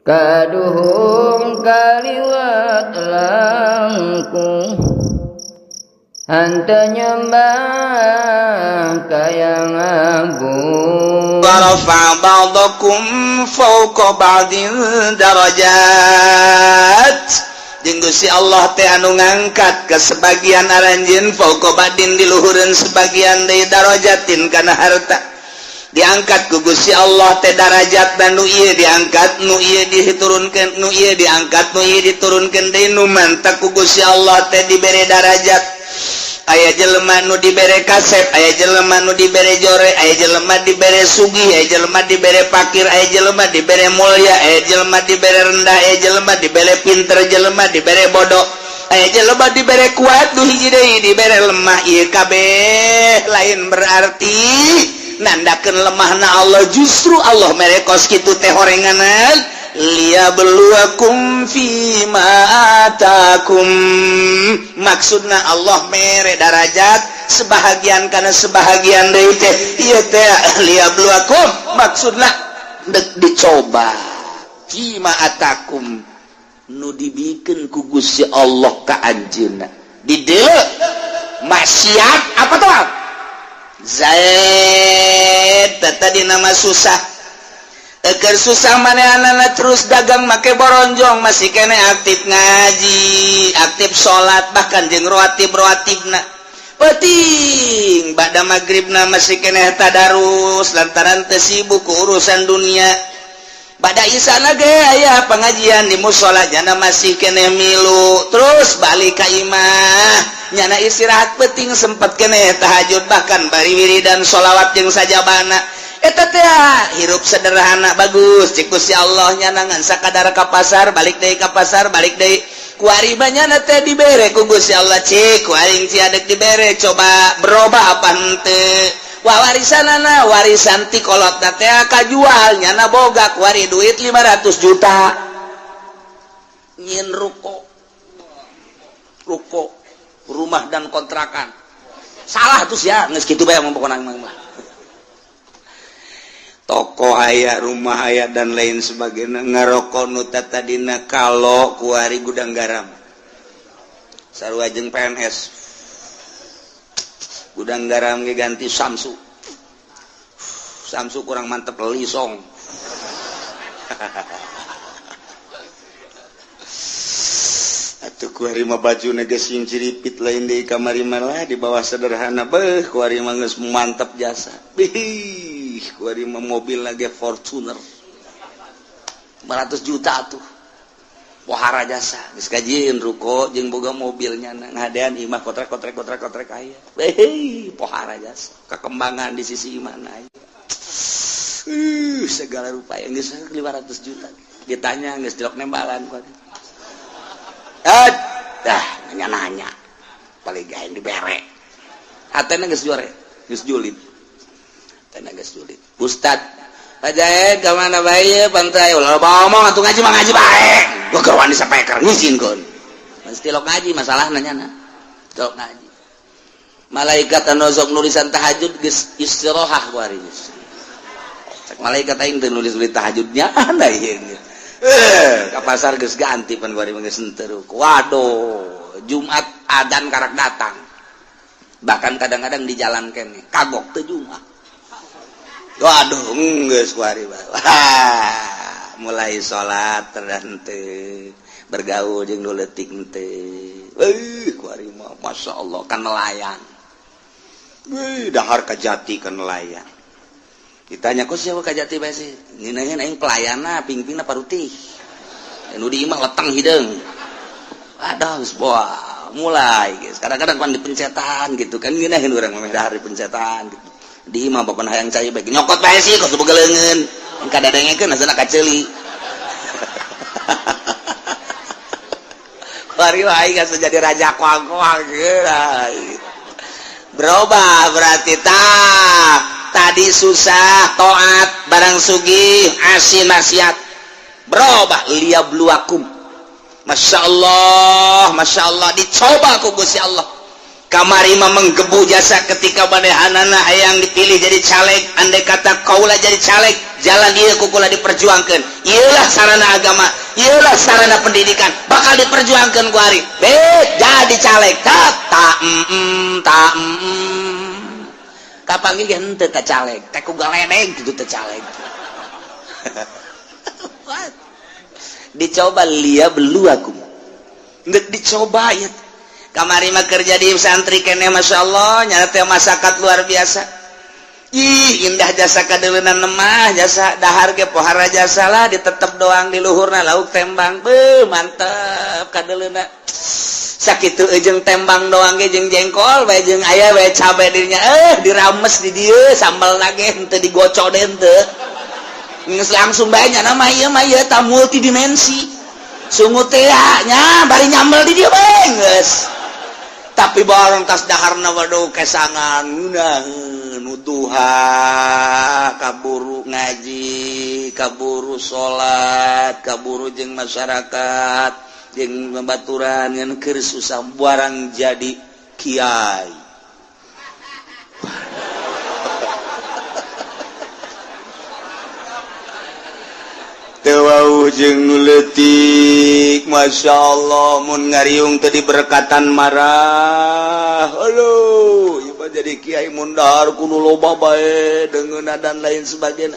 Kaduhung kaliwat langkung henteu nyembah ka Yang Agung. ورفع بعضكم فوق بعض درجات. Jeung Gusti Allah teh anu ngangkat ke sebagian aranjeun, فوق بعض di luhureun sebagian deui, درجات kana harta. Diangkat ku Gusti Allah teh darajat dan nu ieu diangkat, nu ieu diturunkeun, nu ieu diangkat, nu ieu diturunkeun deui. Nu mantak ku Gusti Allah teh dibere darajat, aya jelema nu dibere kasep, aya jelema nu dibere jore, aya jelema dibere sugih, aya jelema dibere pakir, aya jelema dibere mulia, aya jelema dibere rendah, aya jelema dibere pinter, jelema dibere bodoh, aya jelema dibere kuat, nu hiji deui dibere lemah. Ieu kabeh lain berarti nandakeun lemahna Allah. Justru Allah mere kos kitu teh horenganan ليبلوكم فيما آتاكم. Maksudna Allah mere darajat sebahagian karena sebahagian deui teh ieu teh ليبلوكم, maksudna dek dicoba, فيما آتاكم nu dibikeun ku Gusti Allah ka anjeunna. Di dieu maksiat apa tuh? Zaid tadi nama susah. Eker susah maneh terus dagang make boronjong, masih kene aktif ngaji, aktif salat, bahkan jeung rawatib rawatibna. Penting ba'da maghribna masih kene tadarus lantaran teu sibuk ku urusan dunia. Ba'da isana ge aya pengajian di musola, nyana masih kene milu. Terus balik ka imah, nyana istirahat, penting sempat kene tahajud, bahkan bari wiridan sholawat jeung sajabana. Eta teh hirup sederhana bagus cik Gusti Allah. Nyana ngan sakadar ka pasar, balik deui, ka pasar, balik deui. Kuari nyana teh dibere ku Gusti Allah, cik ku aing ciadek dibere, coba berubah apa henteu. Wah, warisanana, warisan ti kolot teh kajual, nyana boga kuari duit 500 juta, nyieun ruko, ruko rumah dan kontrakan. Salah tuh ya, geus kitu bae pokona mah. Toko aya, rumah aya, dan lain sebagainya. Ngarokok nu tadina kalau kuari Gudang Garam, sarua jeung PNS. Gudang Garam ge ganti Samsu. Samsu kurang mantep, Lisong. Atuh kuari mah baju geus ciripit lain di kamari malah di bawah sederhana. Beuh, kuari mah geus mantep jasa. Bih, kuari mah mobil lagi Fortuner 500 juta tuh, pohara jasa. Geus kajieun ruko jeung boga mobilnya, ngadean imah kotrek kotrek kotrek kotrek aya. Beuh, pohara jasa, kekembangan di sisi mana aya. Segala rupa yang geus 500 juta ditanya geus jelok nembalan kuari. Ah, dah nanya-nanya paling gaeng dibere hatena geus jore, geus julid, hatena geus julid. Ustad Pak Jaed ka mana bae pantai ulah ngomong atuh, ngaji mah ngaji bae. Gua keur wani sapeker ngizinkeun mesti lok ngaji. Masalah nanya na lok ngaji, malaikat anu sok nulisan tahajud geus istirahat kuari. Cek malaikat, aing teu nulis-nulis tahajudnya anda ieu. Eh, ka pasar geus ganti pan kuari geus henteu. Waduh, Jumat adan karak datang. Bahkan kadang-kadang di jalan kene kagok teu Jumat. Waduh, geus kuari. Wah, mulai salat terhenteu, bergaul jeung nu leutik henteu. Euy, kuari mah masyaallah kan nelayan. Wih, dahar kajati kan nelayan. Ditanya, kok siapa kajati bae sih? Ngeunaheun aing pelayana, pingpingna parutih. Nu di imah leteng hideung. Aduh, geus boa, mulai guys. Kadang-kadang pan dipencetan gitu kan, ngeunaheun urang mah dahar dipencetan gitu. Di imah bapak hayang cai bae, nyokot bae sih kos boga leungeun. Kadadengekeun asana kaceuli. Kuari mah aing geus jadi raja koang-koang. Berubah berarti tak tadi susah toat, barang sugih asin maksiat. Berubah ليبلوكم. Masya Allah, Masya Allah, dicoba ku Gusti Allah. Kamari mah menggebu jasa ketika manehanana hayang dipilih jadi caleg. Andai kata kaula jadi caleg, jalan ieu ku kula diperjuangkan, iyalah sarana agama, iyalah sarana pendidikan, bakal diperjuangkan ku ari be jadi caleg. Tak tak tak kapanggih ge henteu ka caleg teh ku galedeg gitu teh caleg. Dicoba, liyabluwakum, nggak dicoba ya. Kamari mah kerja di santri kene, Masya Allah, nyata teh masyarakat luar biasa. Ih, indah jasa kadeuleunan mah, jasa dahar ge pohara jasa lah, ditetep doang di luhurna lauk tembang. Beuh, mantep kadeuleuna. Sakitu jeung tembang doang ge, jeung jengkol bae, jeung aya bae cabe dirinya, dirames di dieu sambal lagi henteu digocok deh, henteu geus langsung bae nya. Nama ieu mah ieu ta multidimensi sungut teh nya, bari nyambel di dieu bae geus. Tapi barang tas daharna, waduh, kesangan ngeunaheun nuduha, kaburu ngaji, kaburu salat, kaburu jeung masyarakat, jeung babaturan, ngan keur susah barang jadi kiai. Jeung nuletik, Masya Allah, mun ngariung tadi berkatan marah. Halo, ieu jadi kiai mundar kudu loba bae deungeunna dan lain sebagainya.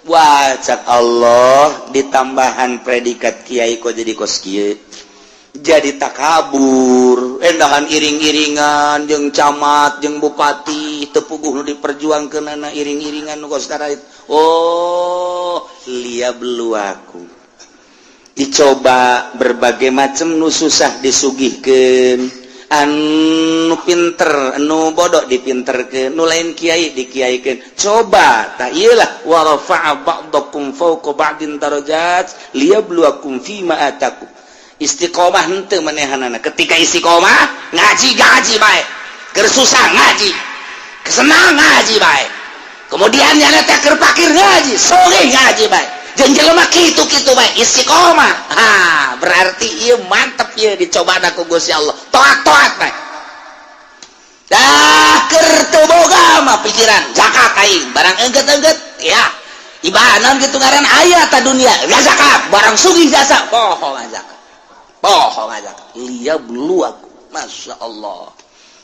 Wah, cak Allah, ditambahan predikat kiai kok jadi kos kieu, jadi takabur, endahan iring-iringan jeung camat jeung bupati, teu puguh nu diperjuangkeunana iring-iringan nu kos. Oh, liyabluwakum, dicoba berbagai macam, nu susah disugihkeun, anu pinter, anu bodoh dipinterkeun, nu lain kiai dikiaikeun. Coba tak iyalah, wa rafa'a ba'dakum fawqa ba'din darajat liyabluwakum fima atakum. Istiqomah henteu manehanana? Ketika istiqomah ngaji, ngaji bae, keur susah ngaji, kesenang ngaji bae, kemudian nyana teh keur pakir ngaji, sugih ngaji bae, jeung jelema kitu-kitu bae istiqomah. Ha, berarti ieu mantep, ieu dicoba ku Gusti Allah, toat-toat bae. Dah keur teu boga mah pikiran zakat aing, barang engget-engget ya ibanan gitu, ngaran aya ta dunia ya zakat, barang sugih jasa poho zakat, poho zakat. Liyabluwakum, Masya Allah,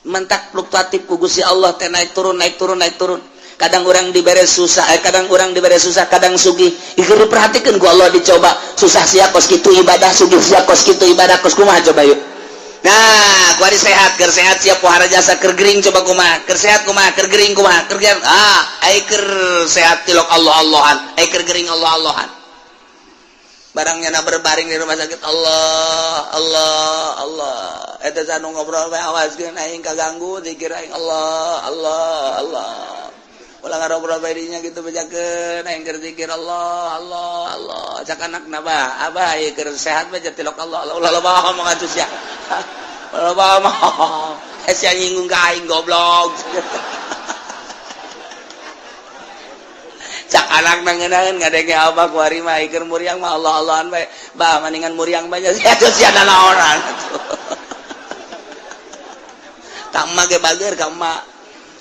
mentak fluktuatif ku Gusti Allah teh, naik turun, naik turun, naik turun. Kadang orang dibere susah, kadang orang dibere susah, kadang sugih. Ieu diperhatikan ku Allah, dicoba susah sia kos kitu ibadah, sugih sia kos kitu ibadah, kos kumaha coba yuk. Nah, kuari sehat, keur sehat siap pohara jasa, keur gering coba kumaha, keur sehat kumaha, keur gering kumaha, keur gering, ah, ai keur sehat tilok Allah Allahan, ai keur gering Allah Allahan. Barangnya na berbaring di rumah sakit, Allah Allah Allah. Eta sanu ngobrol bae, awaskeun aing kaganggu zikir aing, Allah Allah Allah. Ulah ngarobrol bae dinya gitu, bejakeun aing keur zikir Allah Allah Allah. Cak anakna, "Bah, abah ieu keur sehat bae tilok Allah Allah, ulah loba ngomong atuh sia. Ulah loba ngomong. Eh, sia nyinggung ka aing, goblok." Cak anak nangenaeun ngadenge abah kuari mah keur muriang mah Allah Allahan bae. "Bah, mendingan muriang bae sia atuh, sia nanaonan." Ka emak ge bager ka emak.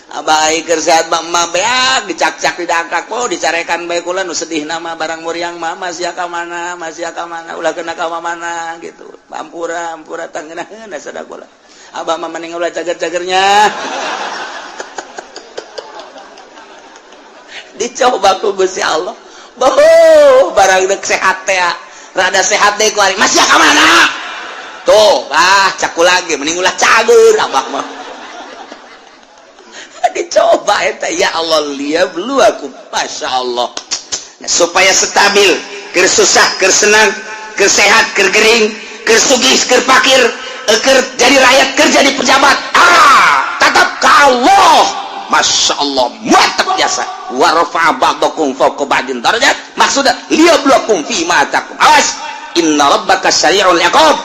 Abah ai keur sehat mah emak beak dicak-cak, didangkak, oh, dicarekan bae kula. Nu sedih nama barang muriang mah, masih ka mana, masih ka mana, ulah kena ka mana gitu. Ampura, ampura, tangeunaheun asa kula. Abah mah mending ulah cager-cagernya. Dicoba ku Gusti Allah. Boh, barang dek sehat teh, rada sehat deh ku ari masih ka mana tuh. Ah, caku lagi mending ulah cager abah mah. Dicoba eta, ya Allah, liyabluwakum, Masya Allah. Nah, supaya stabil keur susah, keur senang, keur sehat, keur gering, keur sugih, keur pakir, keur jadi rakyat, keur jadi pejabat, ah, tetap ke Allah. Masya Allah, mantap jasa. Wa rafa'a ba'dakum fawqa ba'din darajat, maksudnya liyabluwakum fi ma atakum. Awas, inna rabbaka sari'ul iqab.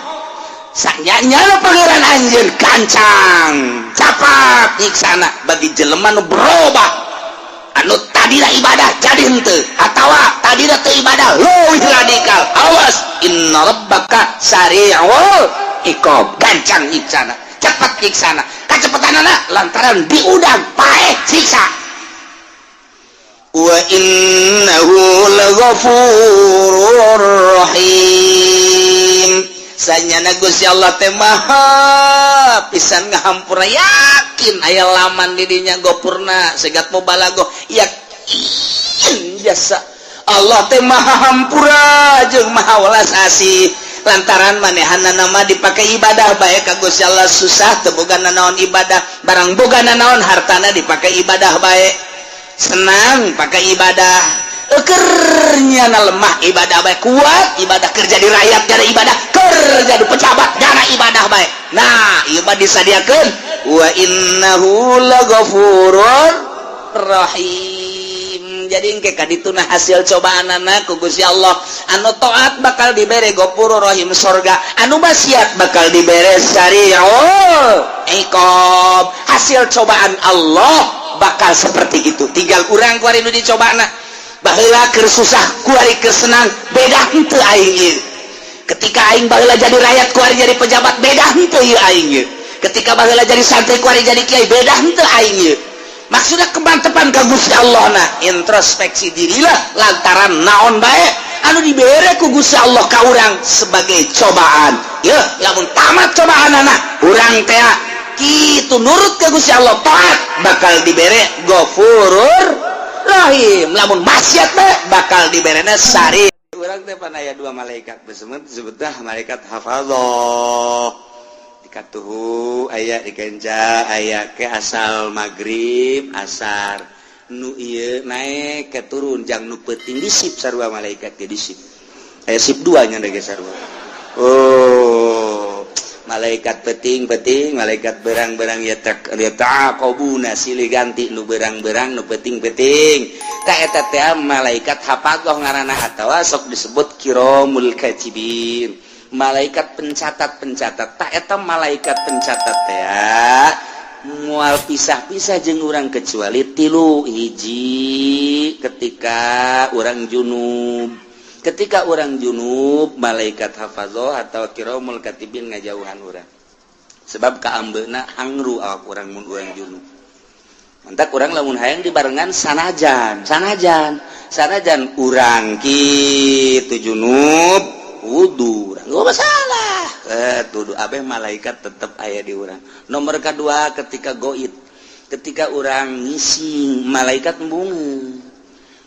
Sanyanya Pangeran anjeun gancang capat nyiksana bagi jelema nu berubah, anu tadina ibadah jadi henteu, atawa tadina teu ibadah leuwih radikal. Awas, inna rabbaka sari'ul iqab, gancang nyiksana. Cepet nyiksana, kacepetanana lantaran diudang paeh siksa. Wa innahu laghafurur rahim. Sanyana Gusti Allah teh maha pisan ngahampura. Yakin aya laman di dinya gopurna segat mubalaghah, yakin jasa Allah teh maha hampura jeung maha welas asih, lantaran manehana nama dipakai ibadah bae ka Gusti Allah. Susah teu boga nanaon, ibadah. Barang boga nanaon, hartana dipakai ibadah bae. Senang, pakai ibadah. Ekernya na lemah, ibadah bae. Kuat, ibadah. Kerja di rakyat jana ibadah, kerja di pejabat jana ibadah bae. Nah, ieu mah disadiakeun wa innahu laghafurur rahim. Jadi engke kadituna hasil cobaan anak ku Gusti Allah, anu taat bakal dibere Ghafurur Rahim, sorga, anu maksiat bakal dibere sari'ul iqab. Hasil cobaan Allah bakal seperti itu. Tinggal urang kuari nu dicobana. Baheula keur susah, kuari keur senang, beda henteu aing ieu? Ketika aing baheula jadi rakyat, kuari jadi pejabat, beda henteu ieu aing ieu? Ketika baheula jadi santri, kuari jadi kiai, beda henteu aing ieu? Maksudnya kemantepan ka Gusti Allah. Nah, introspeksi dirilah, lantaran naon bae anu dibere ku Gusti Allah ka urang sebagai cobaan ya. Lamun tamat cobaan anak urang teh kitu, nurut ke Gusti Allah, taat, bakal dibere Ghafurur Rahim. Lamun maksiat bae, bakal diberena sari. Urang teh pan aya dua malaikat besemet, disebutna malaikat hafadzah. Dikatuhu aya di kenca, aya ke asal maghrib asar, nu ieu naik ke turun jang nu peuting di sip. Sarua malaikat ge di sip, aya sip dua nya ge sarua. Oh, malaikat peting-peting, malaikat berang-berang ya, tak ya taqabuna, silih ganti nu berang-berang, nu peting-peting. Tak eta teh malaikat hafadzah ngaranna atawa sok disebut kiramul katibin, malaikat pencatat-pencatat. Tak eta malaikat pencatat teh mual pisah-pisah jeung urang kecuali tilu hiji: ketika urang junub. Ketika urang junub, malaikat hafadzah atau kiramul katibin ngajauhan urang, sebab kaambeuna hangru awak urang mun urang junub. Mantak urang lamun hayang dibarengan, sanajan sanajan sanajan urang kitu junub, wudu urang gak masalah. Tuduh abeh malaikat tetep aya di urang. Nomor kedua, ketika goib, ketika urang ngising, malaikat embungeun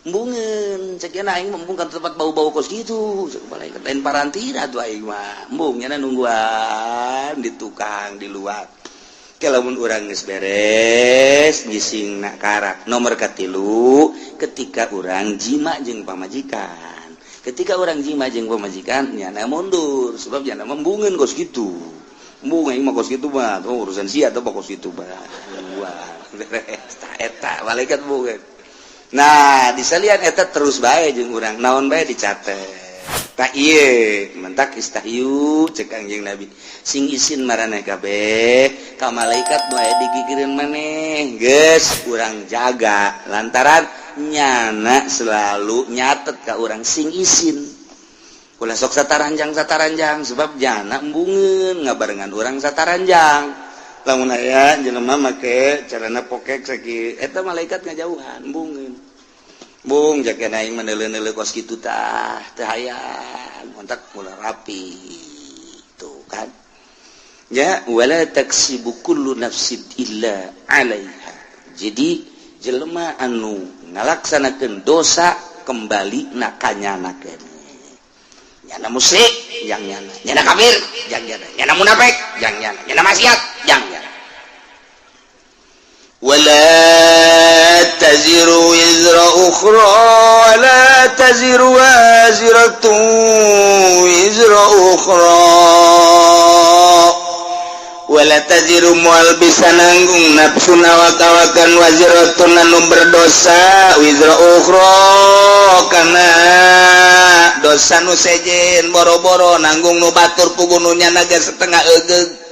embungeun. Cek aing embung kan tempat bau-bau kos gitu. Cek malaikat, lain parantina tuh aing mah embung, nyana nungguan di tukang di luar. Lamun urang geus beres ngising nak karak. Nomor katilu, ketika urang jima jeung pamajikan. Ketika urang jima jeung pamajikan, nyana mundur, sebab nyana embungeun kos gitu. Embung aing mah kos gitu mah. Oh, urusan sia atau kos gitu mah. Wah, beres eta malaikat embungeun. Nah, disalian eta terus bae jeung urang, naon bae dicatet. Tak ieu mentak istahyu cek Kangjeng Nabi, sing isin maraneh kabeh ka malaikat nu aya digigireun maneh. Geus urang jaga, lantaran nyana selalu nyatet ka urang. Sing isin, ulah sok sataranjang sataranjang, sebab nyana embungeun ngabarengan urang sataranjang. Lamun aya jelema make celana pokek sakieu, eta malaikat ngajauhan, embungeun. Bung jaga aing meneule-neule kos kitu tah teu hayang kontak, mulai rapi tuh kan ya. Wala taksibu kullu nafsin illa 'alaiha. Jadi jelema anu ngalaksanakeun dosa, kembali na kanyana keneh. Nyana musyrik yang nyana, nyana kafir yang nyana, nyana munafik yang nyana, nyana maksiat yang nyana. ولا تزر وزر أخرى، ولا تزر وازرة وزر أخرى. ولا تزر moal bisa nanggung nafsun awak-awakan, waziratun anu berdosa, wizra ukhra kana dosa nu sejen. Boro-boro nanggung nu batur, puguh nu nyana ge setengah egeug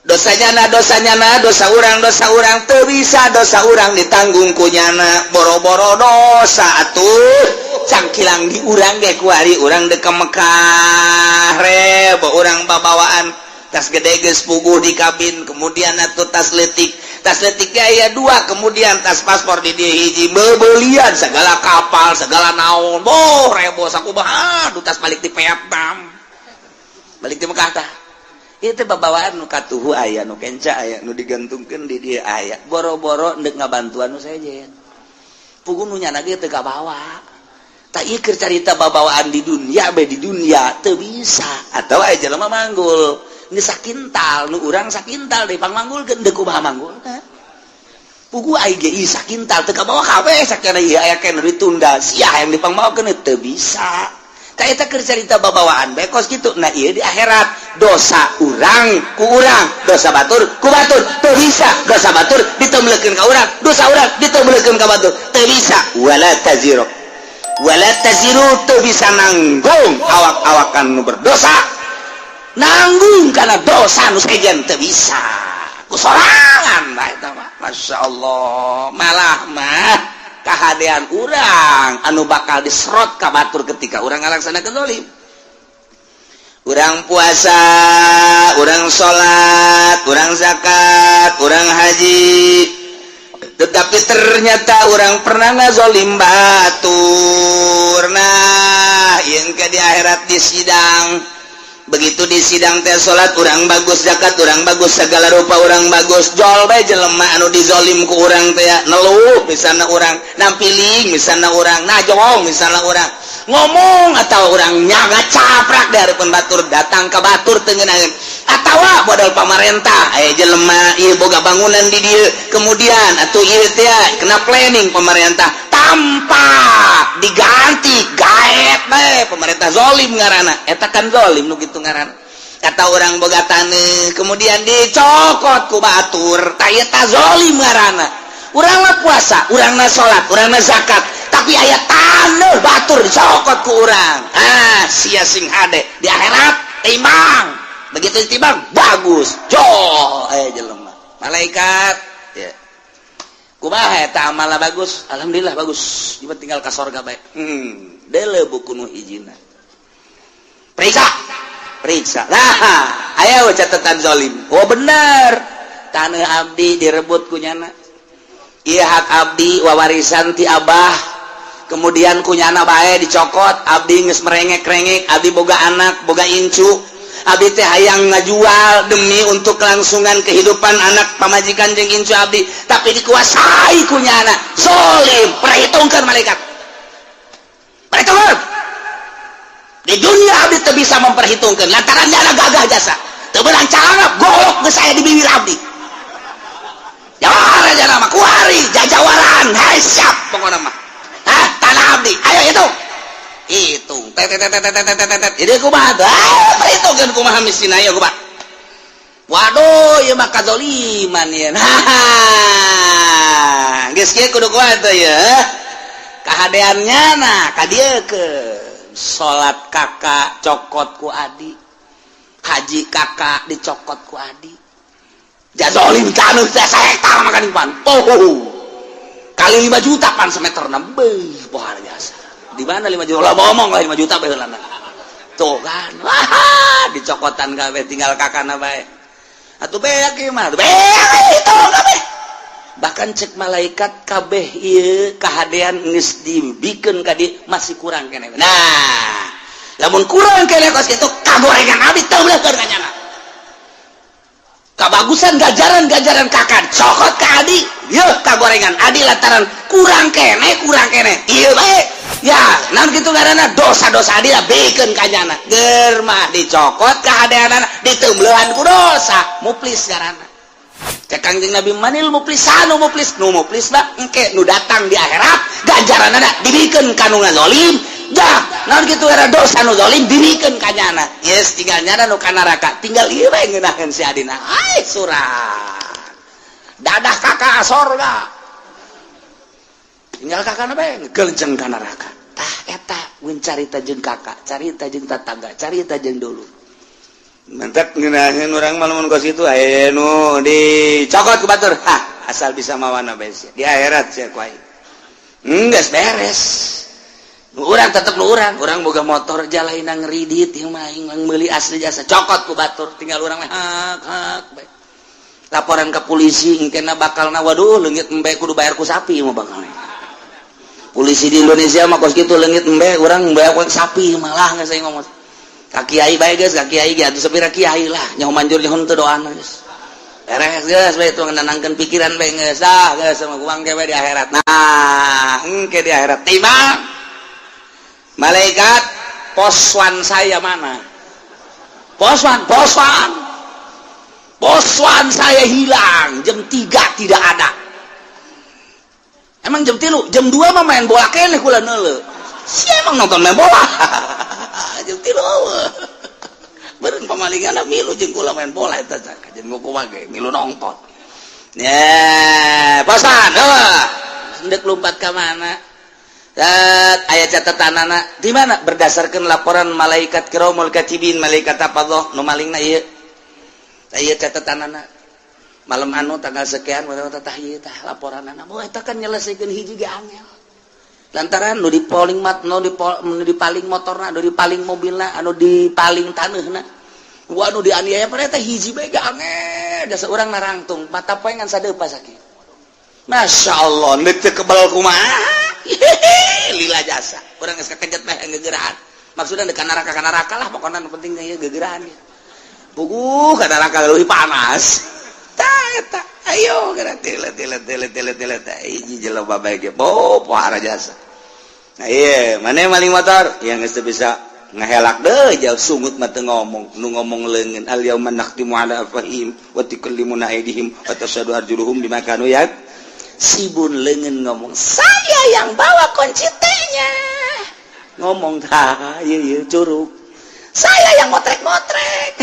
dosanya. Na dosanya, na dosa urang, dosa urang teu bisa dosa urang ditanggung ku nyana. Boro-boro dosa atuh cangkilang di urang ge. Kuari urang dek ke Mekah, rebo urang babawaan. Tas gede geus puguh di kabin, kemudian atuh tas letik, tas letik aya dua, kemudian tas paspor di dieu hiji, bebelian segala kapal, segala naon. Boh, rebo sakumaha, aduh, tas balik di Vietnam, balik di Mekah. Tah, itu babawaan nu katuhu aya, nu kenca aya, nu digantungkeun di dieu aya. Boro-boro ndek ngabantuan nu sejen, puguh nu nyana ge teu kabawa. Tak, ieu keur carita babawaan di dunia be. Di dunia teu bisa atau aya jelema manggul geus sakintal, nu urang sakintal deui pangmanggulkeun, deuk kumaha manggulna? Puguh aing ge ieu sakintal teu kabawa kabeh. Sakana ieu aya keneh ditunda, sia yang dipangmawakeun teu bisa. Tah, eta keur carita babawaan bae kos kitu. Nah, ieu di akhirat dosa urang ku urang, dosa batur ku batur, teu bisa dosa batur ditemblekeun ka urang, dosa urang ditemblekeun ka batur, teu bisa. Wala taziru, wala taziru, teu bisa nanggung awak-awakan nu berdosa, nanggung karena dosa nu sejen teu bisa ku sorangan. Nah, eta mah Masya Allah, malah mah kahadean urang anu bakal diserot ka batur ketika urang ngalaksanakeun zalim. Urang puasa, urang salat, urang zakat, urang haji, tetapi ternyata urang pernah ngazolim batur. Nah, yang ke di akhirat di sidang, begitu di sidang teh salat urang bagus, zakat urang bagus, segala rupa urang bagus, jol bae jelema anu dizolim ku urang teh neluh. Misalnya urang nampiling, misalnya urang najong, misalnya urang ngomong atau urang nyaga caprak dari batur, datang ke batur tengenaeun atau modal pamarentah, aya jelema ieu boga bangunan di dieu, kemudian atuh ieu teh kena planning pemerintah tanpa diganti, gaet bae pemerintah, zolim ngaranna eta kan, zolim nu kitu ngaranna. Kata urang boga taneuh, kemudian dicokot ku batur, tah eta zolim ngaranna. Urang mah puasa, urang na salat, urang na zakat, tapi aya taneuh batur dicokot ku urang. Ah, sia sing hade di akhirat timbang. Begitu ditimbang bagus, jol aya jelema malaikat ya, kumaha eta amalna? Bagus, alhamdulillah bagus, ieu tinggal ka sorga bae. Deuleu buku nu hijina, periksa, periksa lah, aya catatan zolim. Oh, bener, tanah abdi direbut ku nyana. Iya, hak abdi wawarisan ti abah, kemudian ku nyana bae dicokot. Abdi geus merengek-rengek, abdi boga anak, boga incu, abdi teh hayang ngajual demi untuk kelangsungan kehidupan anak, pamajikan jeung incu abdi, tapi dikuasai ku nyana, zolim. Perhitungkan malaikat, perhitungkan. Di dunia abdi teu bisa memperhitungkan lantaran nyana gagah jasa, teu beunang calangap golok geus aya di bibir abdi. Jawara jana mah kuari jajawaran. Hai, siap pokokna mah. Hah, tanah abdi ayo hitung, hitung, tet tet tet tet tet tet tet. Jadi kumaha tuh? Ah, perhitungkeun kumaha mistina ya, kumaha? Waduh, ieu mah kazoliman ieu. Haha, geus kieu kudu kumaha tuh ya kahadeannya? Nah, ka dieu ke salat kakak cokot ku adi, haji kakak dicokot ku adi, jazolim taneuh teh sahektar makan pan. Oh, kali 5 juta pan semeter beuh, luar biasa. Di mana 5 juta lah, ngomong lah 5 juta baheulana tuh kan. Wah, dicokotan kabeh, tinggal kakana bae atuh. Beak ieu mah, beak itu kabeh. Bahkan cek malaikat, kabeh ieu kahadean geus dibikeun ka dieu, masih kurang keneh. Nah, lamun kurang keneh kos kitu, kagorengan abdi teu beuleukeun ka nyana. Kabagusan gajaran-gajaran kakak cokot ke adi, yeuh kagorengan adi lantaran kurang keneh, kurang keneh ieu bae ya. Naon kitu ngaranna? Dosa-dosa adi lah bikeun ka nyana. Ger mah dicokot kahadeanana, diteumbeuhan ku dosa, muflis ngaranna. Cek Kangjeng Nabi, manil muflisanu? Muflis, nu muflis mah engke nu datang di akhirat, ganjaranana dibikeun ka nu ngazolim. Dah, naon kitu era dosa nu zalim dibikeun ka nyana. Yes, tinggal nyana nu ka neraka, tinggal ieu bae ngeunaheun si adina. Ai surat dadah kakak sorga, tinggal kakak bae ngegelenceng ka neraka. Tah, eta mun carita jeung kakak, carita jeung tetangga, carita jeung dulu. Mantap ngeunaheun urang mah lamun kos kitu. Aya nu dicokot ku batur, hah, asal bisa mawana bae sia. Di akhirat sia ku aing geus beres. Urang tetep nu urang, urang boga motor jalain ngeridit ieu mah, aing meuli asli jasa cokot ku batur, tinggal urang mah hak hak bae. Laporan ke polisi engkena bakalna, waduh, leungit embe kudu bayar ku sapi mah bakalna. Polisi di Indonesia mah kos kitu, leungit embe urang bayar ku sapi malah. Geus saya ngomong ka kiai bae, geus ka kiai ge atuh, sapira kiai lah nyaho manjur nyaho teu, doana geus beres, geus bae tuh nenangkeun pikiran bae, geus ah, geus sama uang ge di akhirat. Nah, engke di akhirat timbang malaikat, "Poswan saya mana? Poswan, poswan, poswan saya hilang jam 3, tidak ada." "Emang jam 3?" "Jam 2 mah main bola keneh kula neuleu." "Si emang nonton main bola jam 3?" "Beureun pamalingan milu jeung kula main bola eta, jeung kumaha ge milu nonton." Ya, poswan eueuh, ndek lompat ka mana? Aya catatan anak di mana? Berdasarkan laporan malaikat kiromul katibin, malaikat apa loh nu malingna ieu, ieu catatan anak malam anu tanggal sekian tah, ieu tah laporan anak. Oh, eta kan nyelesaikeun hiji ge angel, lantaran nu dipaling mat, nu dipaling motorna, nu dipaling mobilna, anu dipaling taneuhna, wah, nu dianiaya pada eta hiji bae ge angel. Jasa urang narangtung mata poe ngan sadeupa sakit. Masya Allah, ndek teu kebal kumaha. Lila jasa urang geus kakejet meh gegeraan, maksudnya dekat neraka ka neraka lah pokoknya, nu penting ieu gegeraan ya. Puguh ka neraka leuwih panas. Tah eta, ayo geura tile tile tile tile tile teh hiji jelema bae ge bo pohara jasa. Nah, iya, mana maling motor yang geus bisa ngehelak deh jauh, sungut mah teu ngomong, nu ngomong leungeun. Al yauma nakhtimu ala afwahihim wa tukallimuna aydihim wa tashhadu arjuluhum bima kanu yak sibun. Leungeun ngomong, "Saya yang bawa kunci T-nya." Ngomong tah ieu, ieu curug, "Saya yang motrek-motrek."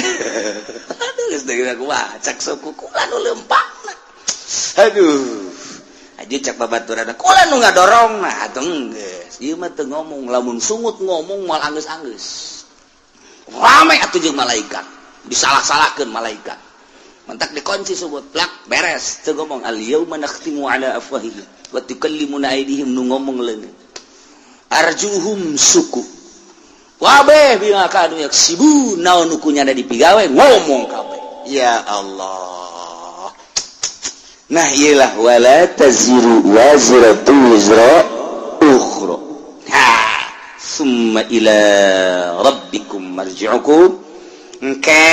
Aduh, geus deui kumaha cak suku, "Kula nu leumpangna." Aduh, aja cak babaturan, "Kula nu ngadorong." Nah, atuh geus ieu mah teu ngomong, lamun sungut ngomong moal anggeus-anggeus. Rame atuh jeung malaikat, disalah-salahkeun malaikat, mentak dikunci sungut plak, beres, teu ngomong. Al yauma nakhtimu ala afwahihim wa tukallimuna aydihim, nu ngomong leungeun, arjuhum suku wabe bima kanu yaksibun, naon nu kunyana dipigawe ngomong kabeh. Ya Allah, nah iyalah, wala taziru waziratu wizra ukhra. Ha, summa ila rabbikum marji'ukum, engke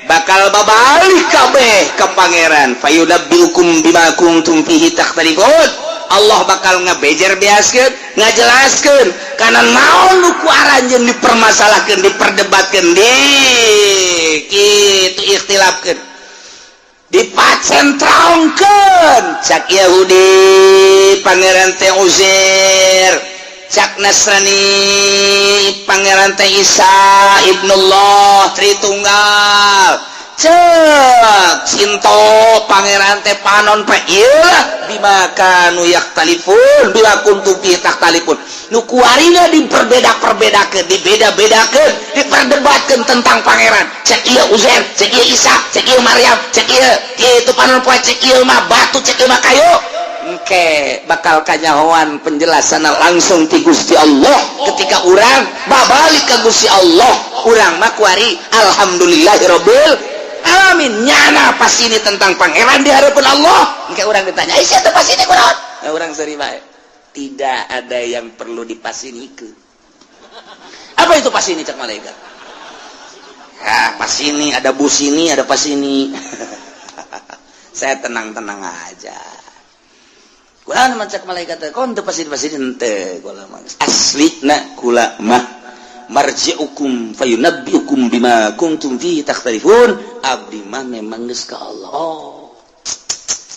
bakal babalik kabeh ke Pangeran. Fayunabbiukum bima kuntum fihi takhtalifun. Allah bakal ngebejer beaskeun, ngajelaskeun kana naon nu ku aranjeun dipermasalahkeun, diperdebatkeun, di kitu ikhtilafkeun, dipacentrongkeun. Cak Yahudi Pangeran teh Uzair, cak Nasrani Pangeran teh Isa Ibnullah Tritunggal, cek Sinto Pangeran teh panon pe. Iyalah, bima kanu yakhtalifun, bima kuntum fi takhtalifun, nu kuarina diperbeda-perbedakeun, dibeda-bedakeun, diperdebatkeun tentang Pangeran. Cek ieu Uzair, cek ieu Isa, cek ieu Maryam, cek ieu kieu panon poe, cek ieu mah batu, cek ieu mah kayu. Engke bakal kanyahoan penjelasan langsung ti Gusti Allah ketika urang babalik ke Gusti Allah. Urang mah kuari alhamdulillahirabbil alamin, nyana pas ini tentang Pangeran di hadapan Allah. Engke urang ditanya, "Ih, siapa pas ini kunaon?" Nah, urang seri bae, "Tidak ada yang perlu dipasinikeun." "Apa itu pas ini?" cak malaikat. "Ya, pas ini ada bus, ini ada pas ini." "Saya tenang-tenang aja." Kula mah, cak malaikat, "Kon teu pasti pasti henteu, kula mah asli na kula mah marji'ukum fayunabbiukum bima kuntum fihi takhtalifun. Abdi mah memang geus ka Allah." Oh.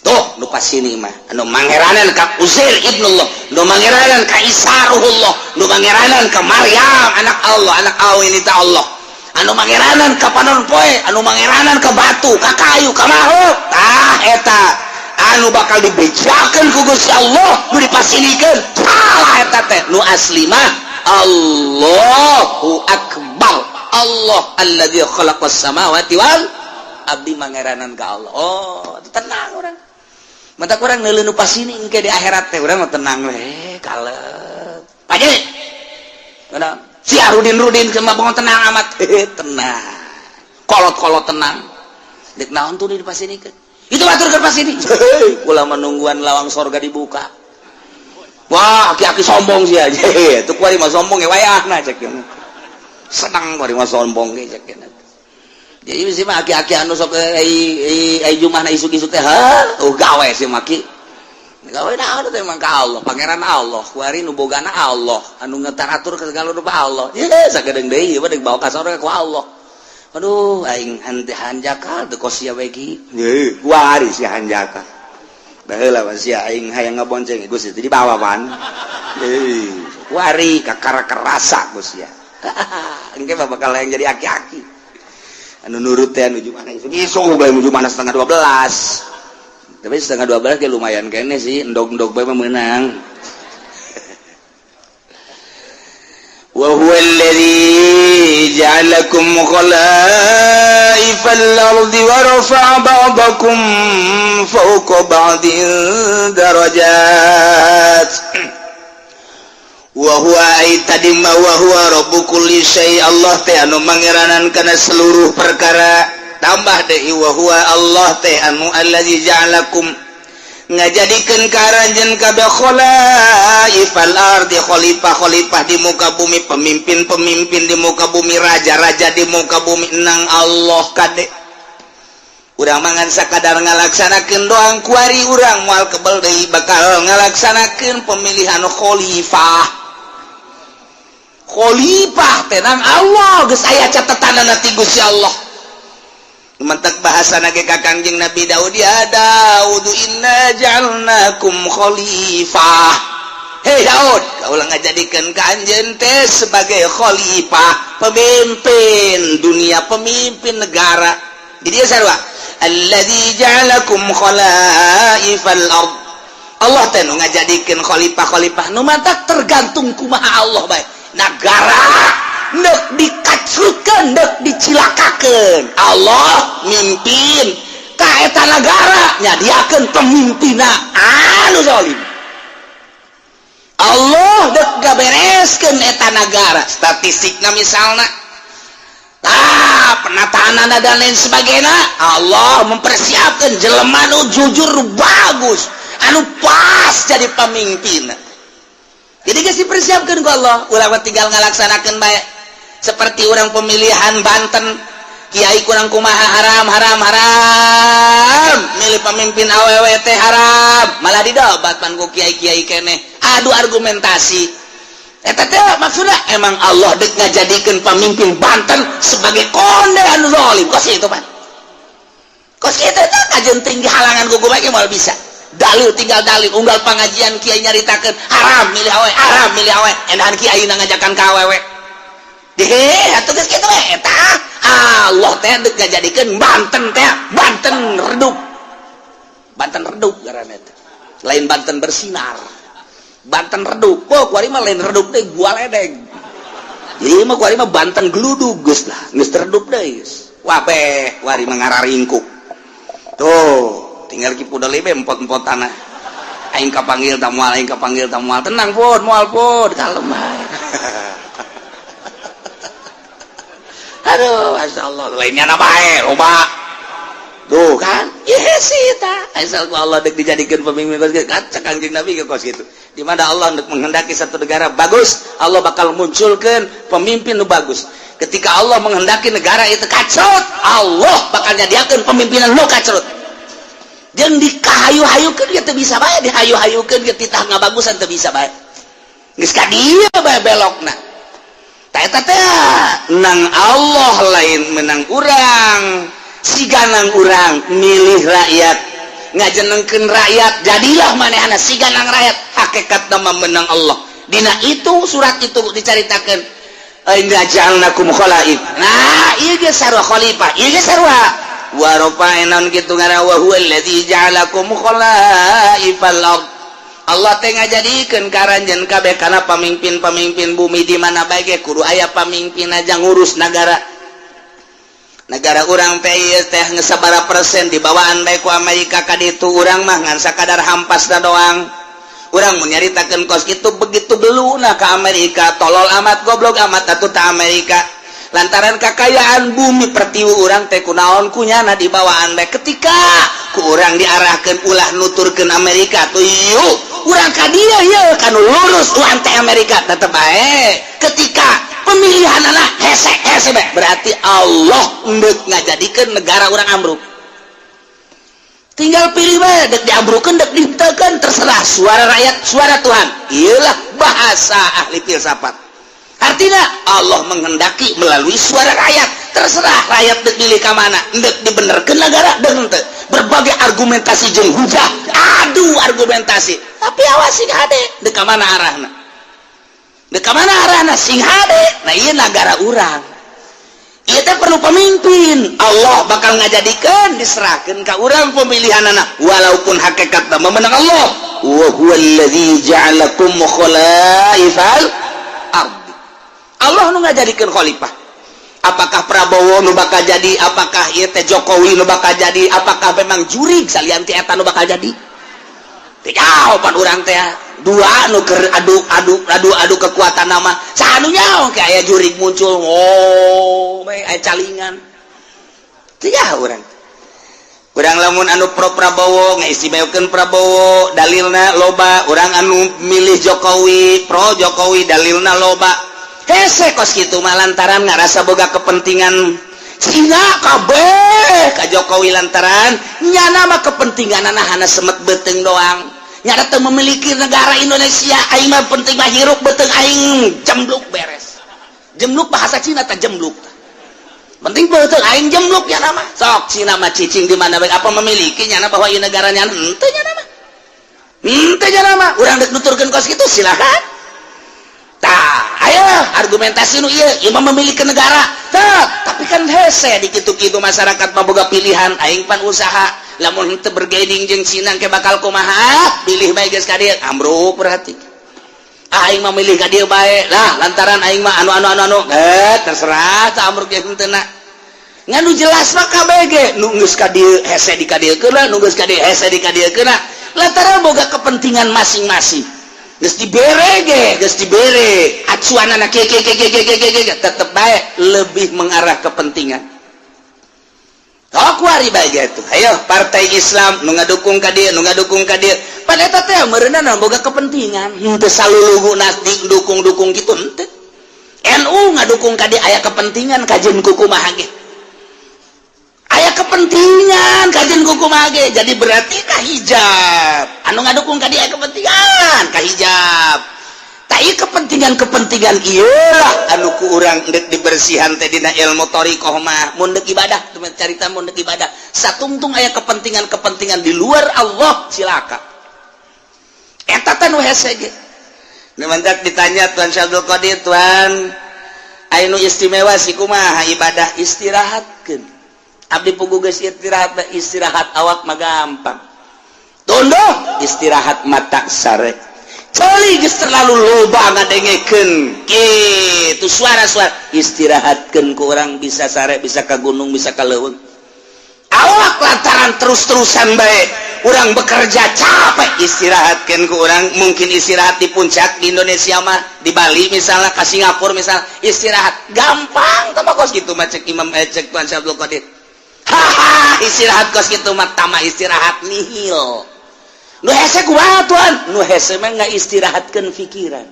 Tuh, nu pasini mah anu mangeranan ka Uzair ibnullah, nu mangeranan ka Isa ruhullah, nu mangeranan ka Maryam anak Allah, anak awin ta Allah, anu mangeranan ka panon poe, anu mangeranan ka batu, ka kayu, ka makhluk. Tah, eta anu bakal dibejakeun ku Gusti Allah, nu dipasinikeun salah eta teh. Nu asli mah Allahu akbar, Allah alladzi khalaqas samawati wal, abdi mangeranan ka Allah. Oh, tenang urang, mata kurang neuleuh nu pasini. Engke di akhirat teh urang mah tenang we. kalem. Pak Haji. Kenapa? Si Rudin Rudin sama bangun tenang amat. Tenang. Kolot-kolot tenang. Dek naon tuh di pas ini kan? Itu atur ke pas ini. Kula menungguan lawang sorga dibuka. Wah, aki-aki sombong sih aja. Itu kuari mah sombong ya wayahna cek. Senang kuari mah sombong ge cek. Jadi sih mah aki-aki anu sok ai ai jumahna isuk-isuk teh, ha, oh gawe sih maki. Gawe naon teh emang ka Allah, pangeran Allah, kuari nu bogana Allah, anu ngetaratur ke segala rupa Allah. Ye, sagedeung deui ieu mah deuk bawa ka sorga ku Allah. Aduh, aing hante hanjakal teu kos sia we ki. Ye, kuari si hanjakal. Baheula mah sia aing hayang ngabonceng Gusti teh dibawa pan. Heuh, kuari kakara kerasa Gusti sia. Engke mah bakal yang jadi aki-aki. Anu nurut teh anu mana isuk isuk bae nuju mana setengah 12. Tapi setengah 12 ge lumayan kene sih, endog-endog bae mah meunang. Wa huwa alladhi ja'alakum khalaifal ardi wa rafa'a ba'dakum fawqa ba'din darajat. Wa huwa ay tadi ma wa huwa rabbu kulli syai, Allah teh anu mangeranan kana seluruh perkara. Tambah deui wa huwa Allah teh anu allazi ja'alakum ngajadikeun ka aranjeun kabeh khalaifal ardi, khalifah-khalifah di muka bumi, pemimpin-pemimpin di muka bumi, raja-raja di muka bumi nang Allah kade. Urang mangan sakadar ngalaksanakeun doang kuari urang moal kebel deui bakal ngalaksanakeun pemilihan khalifah. Khalifah teh nang Allah geus aya catetanana ti Gusti Allah. Mentak bahasa nage ka Kangjeng Nabi Daud, ya Daud inna ja'alnakum khalifah. Hei Daud, kaulah ngajadikeun ka anjeun teh sebagai khalifah, pemimpin dunia, pemimpin negara. Di dia sarua alladzi ja'alakum khalaifal ard. Allah teh nu ngajadikeun khalifah-khalifah nu matak tergantung kumaha Allah bae. Negara nek dikacrutkeun, nek dicilakakeun, Allah mimpin ka eta nagara, nyadiakeun pemimpinna anu zalim. Allah dek gabereskeun eta nagara, statistikna misalna ah penataan dan lain sebagainya, Allah mempersiapkan jelema nu jujur, nu bagus, anu pas jadi pemimpin. Jadi geus dipersiapkan ku Allah, ulah mah tinggal ngalaksanakeun bae. Seperti orang pemilihan Banten, kiai kurang kumaha haram haram haram, milih pemimpin awewe teh haram, malah didobat pan ku kiai-kiai keneh, adu argumentasi. Eta teh maksudnya emang Allah dek ngajadikeun pemimpin Banten sebagai konde anu zalim kos itu pan. Kos itu teh kajeun tinggi halangan ku bae moal bisa. Dalil tinggal dalil, unggal pengajian kiai nyaritakeun haram milih awewe, haram milih awewe, endahan kiai ngajakan ka awewe. Deh, atuh geus kitu we eta. Allah teh dek ngajadikeun Banten teh Banten redup. Banten redup ngaranna teh. Lain Banten bersinar. Banten redup. Oh, kuari mah lain redup teh gua ledeng. Jadi mah kuari mah Banten geludug geus lah, geus redup deui geus. Wabeh, kuari mah ngararingkuk. Tuh, tinggal ki pudel be empot-empot tanah. Aing kapanggil ta moal, aing kapanggil ta moal. Tenang pun, moal pun, kalem bae. Aduh, Masya Allah, lainnya na bae, loba. Tuh kan, iya sih ta. Asal ku Allah dek dijadikan pemimpin kos gitu. Kaca Kangjeng Nabi ke kos gitu. Di mana Allah dek menghendaki satu negara bagus, Allah bakal munculkan pemimpin nu bagus. Ketika Allah menghendaki negara itu kacrut, Allah bakal nyadiakeun pemimpinan nu kacrut. Jeung dikahayu-hayukeun ge teu bisa bae, dihayu-hayukeun ge titah ngabagusan teu bisa bae. Geus ka dieu bae belokna. Ta eta teh nang Allah lain menang urang. Siganang urang milih rakyat, ngajenengkeun rakyat, jadilah manehna siganang rakyat. Hakikat nama menang Allah. Dina itu surat itu dicaritakeun inna ja'alnakum khalaif. Nah, ieu ge sarua khalifah, ieu ge sarua wa rafa'na kitu ngaran wa huwa allazi ja'alakum khalaifal ard. Allah teh ngajadikeun ka aranjeun kabeh kana pamimpin-pamimpin bumi. Di mana bae ge kudu aya pamimpin aja ngurus nagara. Negara urang teh teh sabara persen dibawaan bae ku Amerika ka ditu, urang mah ngan sakadar hampasna doang. Urang menyaritakan kos itu begitu beluna ke Amerika, tolol amat, goblok amat atuh ta Amerika, lantaran kekayaan bumi pertiwi urang teh kunaon kunyana dibawaan bae. Ketika ku urang diarahkan ulah nuturkeun Amerika tuh, yuk urang ka dieu ye kanu lurus urang teh Amerika tetep bae. Ketika pemilihan anak hese hese bae, berarti Allah endek ngajadikeun negara urang ambruk. Tinggal pilih bae, dek diambrukeun, dek dihenteukeun, terserah. Suara rakyat suara Tuhan, iyalah bahasa ahli filsafat. Artinya Allah menghendaki melalui suara rakyat. Terserah rakyat dek pilih ke mana, dek dibenerkeun negara dek henteu. Berbagai argumentasi jeung hujah, adu argumentasi, tapi awas, sing hade dek ka mana arahna, dek ka mana arahna, sing hade. Nah, ieu negara urang ieu teh perlu pemimpin. Allah bakal ngajadikeun, diserahkeun ka urang pemilihan anak, walaupun hakikat memenang Allah. Wa huwallazi ja'alakum khalaifal ardi. Allah nu ngajadikeun khalifah. Apakah Prabowo nu bakal jadi, apakah ieu teh Jokowi nu bakal jadi, apakah memang jurig salian ti eta nu bakal jadi, teu jawaban urang teh. Dua nu keur adu adu adu adu kekuatan nama, saha nu nyaho kayak aya jurig muncul, oh aya calingan, teu nyaho urang. Urang lamun anu pro Prabowo ngaistimewakeun Prabowo, dalilna loba. Urang anu milih Jokowi, pro Jokowi, dalilna loba. Hese kos kitu mah lantaran ngarasa boga kepentingan Cina kabeh ka Jokowi, lantaran nyana mah kepentingan hana semet beuteung doang, nyana teu memiliki negara Indonesia. Aing mah penting mah hirup beuteung aing jembluk, beres. Jembluk bahasa Cina teh jembluk, penting beuteung aing jembluk nyana mah. Sok Cina mah cicing di mana bae, apa memiliki nyana bahwa ieu negara nyana? Henteu nyana mah, henteu nyana mah. Urang dek nuturkeun kos kitu silakan. Tah, ayo argumentasi nu ieu, ieu mah memiliki negara. Tah, tapi kan hese di kitu-kitu, masyarakat mah boga pilihan. Aing pan usaha, lamun henteu bergaining jeung Cina ke bakal kumaha? Pilih bae geus ka dieu, ambruk berarti. Aing mah milih ka dieu bae lah, lantaran aing mah anu anu anu anu, eh terserah tah ambruk ge henteu na. Ngan nu jelas mah KBG nu geus ka dieu hese di ka dieu keuna, nu geus ka dieu hese di ka dieu keuna, lantaran boga kepentingan masing-masing. Geus dibere ge, geus dibere acuanana kieu kieu kieu kieu kieu kieu, tetep bae lebih mengarah kepentingan. Oh, kuari bae gitu. Ayo partai Islam nu ngadukung ka dieu, nu ngadukung ka dieu. Pada eta teh meureunna boga kepentingan. Henteu salulugu dukung-dukung gitu henteu. NU ngadukung ka dieu aya kepentingan kajeun kumaha ge. Aya kepentingan kajeun kumaha ge. Jadi berarti ka hijab. Anu ngadukung ka dieu aya kepentingan ka hijab. Tak ieu kepentingan-kepentingan ieu anu ku urang dek dibersihan teh dina ilmu thoriqoh mah. Mun dek ibadah, carita mun dek ibadah satungtung aya kepentingan-kepentingan di luar Allah, cilaka. Eta teh nu hese ge. Nu mantak ditanya Tuan Syabdul Qadir, "Tuan, aya nu istimewa sih kumaha ibadah?" "Istirahatkeun abdi pugu geus istirahat." Istirahat awak mah gampang, tunduh istirahat mata sare. Celi geus terlalu loba ngadengekeun kitu suara-suara, istirahatkeun ku urang bisa sare, bisa ka gunung, bisa ka leuweung. Awak lantaran terus-terusan bae urang bekerja capek, istirahatkeun ku urang mungkin istirahat di puncak di Indonesia mah, di Bali misalnya, ke Singapura misalnya, istirahat gampang. Tama kos gitu mah cek Imam, eh, cek Tuan Syabdul Qadir, haha, istirahat kos gitu mah tama istirahat nihil. Nu hese kumaha, Tuan? Nu hese mah nggak istirahatkeun pikiran,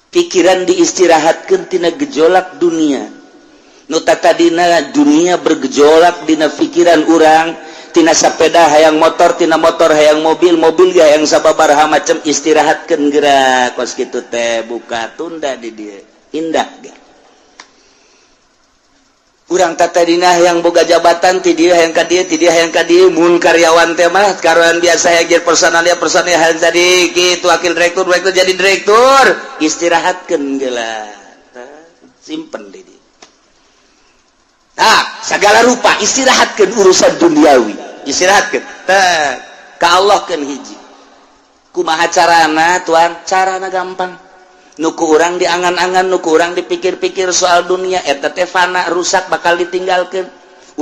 pikiran diistirahatkeun tina gejolak dunia. Nu tadina dunia bergejolak dina pikiran urang, tina sepeda hayang motor, tina motor hayang mobil, mobil ge hayang sababaraha macam, istirahatkeun gerak kos kitu teh, buka tunda di dieu indah ge. Urang tadina yang boga jabatan, ti dieu hayang ka dieu, ti dieu hayang ka dieu. Mun karyawan teh mah karyawan biasa hayang jadi personalia, personalia hayang jadi kitu wakil direktur, direktur jadi direktur, istirahatkeun geula, simpen di dieu. Nah, segala rupa istirahatkeun urusan duniawi, istirahatkeun teh ka Allah keun hiji. Kumaha carana, Tuan? Carana gampang. Nu ku urang diangan-angan, nu ku urang dipikir-pikir soal dunia eta teh fana, rusak, bakal ditinggalkan.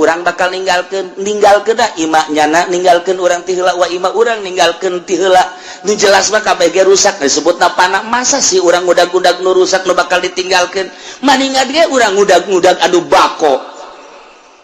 Urang bakal ninggalkeun ninggalkeun da ima nyana ninggalkeun urang ti heula wa ima urang ninggalkeun ti heula. Nu jelas mah kabeh ge rusak disebutna pana. Masa sih urang ngudag-ngudag nu rusak nu bakal ditinggalkeun? Maningat ge urang ngudag-ngudag anu bako.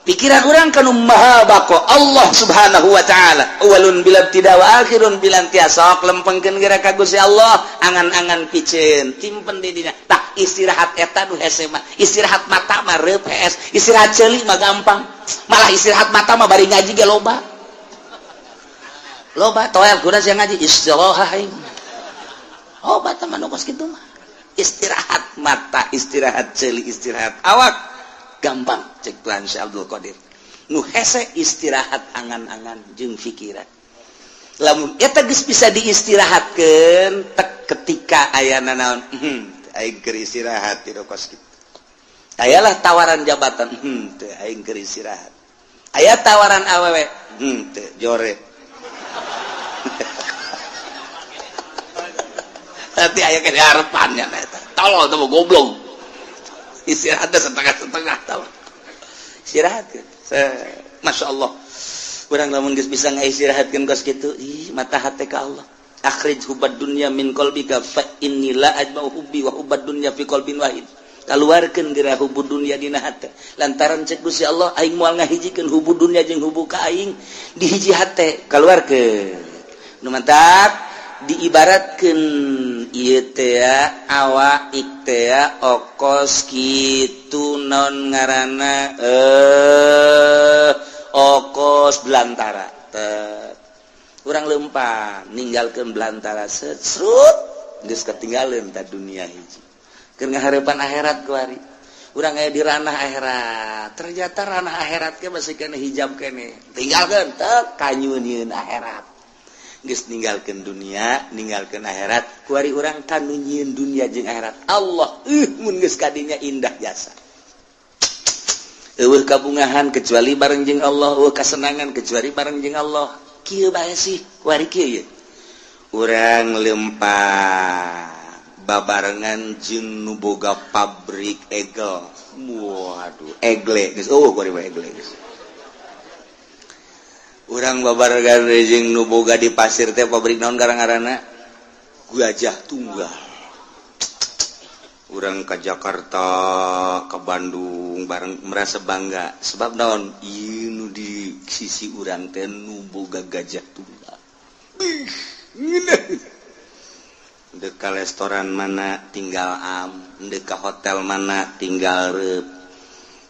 Pikiran urang kanu maha bako Allah Subhanahu wa taala. Awalun bila tidak wa akhirun bila intiha. Sok lempengkeun geura ka Gusti Allah, angan-angan piceun timpen di dina. Tah istirahat eta nu hese mah. Istirahat mata mah reup hees, istirahat ceuli mah gampang. Malah istirahat mata mah bari ngaji ge loba. Loba toel kuda sia ngaji istirahat aing. Oh bata mah nu kos kitu mah. Istirahat mata, istirahat ceuli, istirahat awak gampang cek Tuhan Syekh Abdul Qadir. Nu hese istirahat angan-angan jeung pikiran. Lamun eta geus bisa diistirahatkeun tek ketika ayana naon, aing keur istirahat di kos kitu. Ayalah tawaran jabatan, teu aing keur istirahat. Aya tawaran awewe, teu jore. Nanti aya ke harapannya eta. Tolol teh goblok. Istirahatnya setengah-setengah tahu. Istirahat kan. Masya Allah. Urang lamun geus bisa ngaistirahatkeun kos kitu, ih mata hate ka Allah. Akhrij hubbad dunya min qalbika fa inni la ajma'u hubbi wa hubbad dunya fi qalbin wahid. Kaluarkeun geura hubbud dunya dina hate. Lantaran cek Gusti Allah aing moal ngahijikeun hubbud dunya jeung hubbu ka aing di hiji hate. Kaluarkeun. Nu mantak diibaratkeun ieu teh awak teh okos kitu non ngaranna okos belantara. Urang lempang ninggalkeun belantara serut geus ketinggalan ta dunia hiji. Keur ngahareupan akhirat kuari. Urang aya di ranah akhirat. Ternyata ranah akhirat ge masih kena hijab kene. Tinggalkeun teu kanyunieun akhirat. Geus ninggalkeun dunia, ninggalkeun akhirat, kuari urang kanu nyieun dunia jeung akhirat. Allah mun geus kadinya indah jasa. Eueuh kabungahan kecuali bareng jeung Allah, eueuh kasenangan kecuali bareng jeung Allah. Kieu bae sih, kuari kieu ye. Urang lempang babarengan jeung nu boga pabrik egel. Waduh, egle geus eueuh kuari mah egle geus. Urang babarengan jeung nu boga di pasir teh pabrik naon ngaranna? Gajah Tunggal. Urang ka Jakarta, ka Bandung bareng merasa bangga sebab naon? Ieu nu di sisi urang teh nu boga Gajah Tunggal. Bih, ngeunah. Dek ka restoran mana tinggal am, dek ka hotel mana tinggal reup.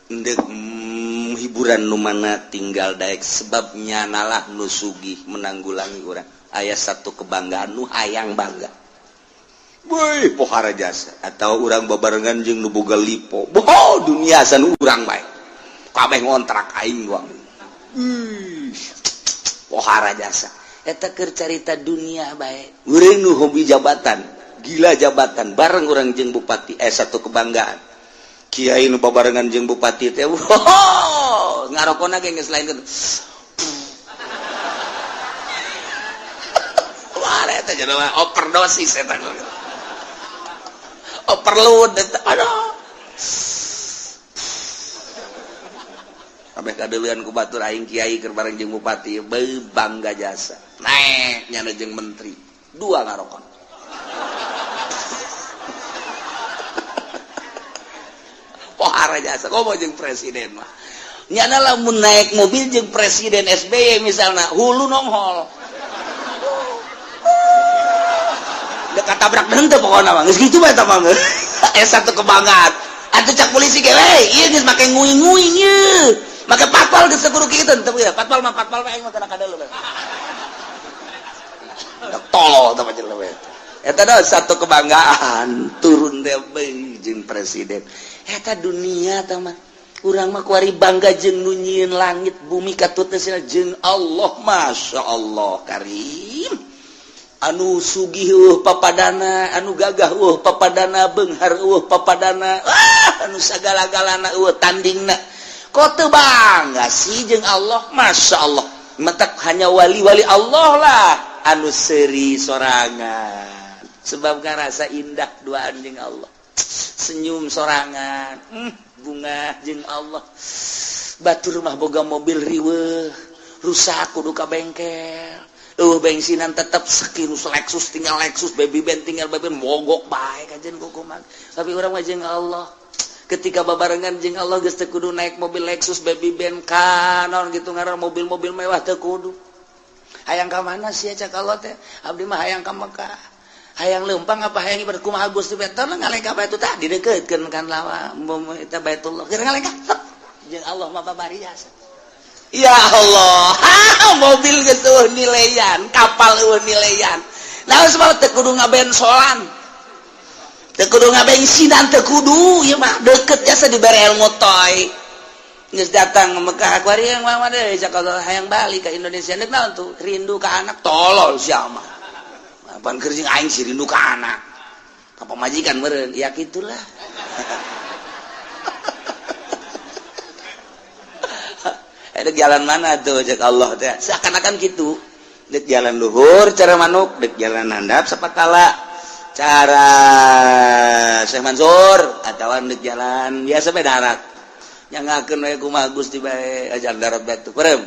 Dek hiburan nu mana tinggal daek sebabnya nalah nu sugih menanggulangi urang. Aya satu kebanggaan nu hayang bangga. Woi, pohara jasa atau urang babarengan jeung nu boga lipo. Boh, dunia san urang bae. Kabeh ngontrak aing gua. Pohara jasa. Eta keur carita dunia bae. Urang nu hobi jabatan, gila jabatan bareng urang jeung bupati satu kebanggaan. Kiai nu babarengan jeung bupati teh, wow, ngarokona ge geus lain kitu. Wah, eta jelema overdosis eta. Overload eta. Aduh. Kabeh kadeuleun ku batur aing kiai keur bareng jeung bupati, beuh bangga jasa. Naek nyana jeung menteri, dua ngarokon. Pohara jasa komo jeung presiden mah. Nyana lamun naik mobil jeung presiden SBY misalna hulu nonghol. Dekat tabrak henteu pokona mah. Geus kitu bae eta mah. Satu kebanggaan. Atuh cak polisi ge we, ieu geus make nguing-nguing ieu. Make patpal geus kudu kitu teu ya. Patpal mah patpal mah aing mah kana kadeuleu. Tolol teh mah jelema eta. Eta dah satu kebanggaan turun teh jeung presiden. Eta dunia teh mah. Urang mah kuari bangga jeung nu nyieun langit bumi katutna cenah jeung Allah. Masya Allah karim. Anu sugih eueuh papadana, anu gagah eueuh papadana, beunghar eueuh papadana, anu sagala-galana eueuh tandingna. Kok teu bangga sih jeung Allah? Masya Allah. Mentak hanya wali-wali Allah lah anu seuri sorangan. Sebab ngarasa indah duaan jeung Allah. Senyum sorangan, bunga jeung Allah. Batur mah boga mobil riweuh, rusak kudu ka bengkel. Eueuh bensinan tetep sekirus Lexus tinggal Lexus, baby band tinggal baby band, mogok bae kajen kukumaha. Tapi urang mah jeung Allah. Ketika babarengan jeung Allah geus teu kudu naik mobil Lexus, baby band kanon gitu ngaran mobil-mobil mewah teu kudu. Hayang ka mana sih cak Allah teh? Abdi mah hayang ka Mekah. Hayang leumpang apa hayang ibadah kumaha Gusti teh ngalengkah bae tah didekeutkeun kan lawa eta Baitullah. Keur ngalengkah jeung Allah mah babari jasa. Ya Allah, mobil geus eueuh nileyan, kapal eueuh nileyan. Naon sebab teu kudu ngabensolan. Teu kudu ngabensinan teu kudu ieu mah deket jasa dibere ilmu toy. Geus datang ke Mekah kuari yang mama deh cak Allah hayang balik ke Indonesia nek naon tuh rindu ka anak tolol sia mah. Apaan keur jeung aing sih rindu ka anak. Ka pamajikan meureun ya kitulah. Ada jalan mana tuh cek Allah teh seakan-akan gitu. Dek jalan luhur cara manuk, dek jalan handap sapakala cara Syekh Mansur atawa dek jalan biasa bae darat. Nyangakeun we kumaha Gusti bae ajar darat batu perem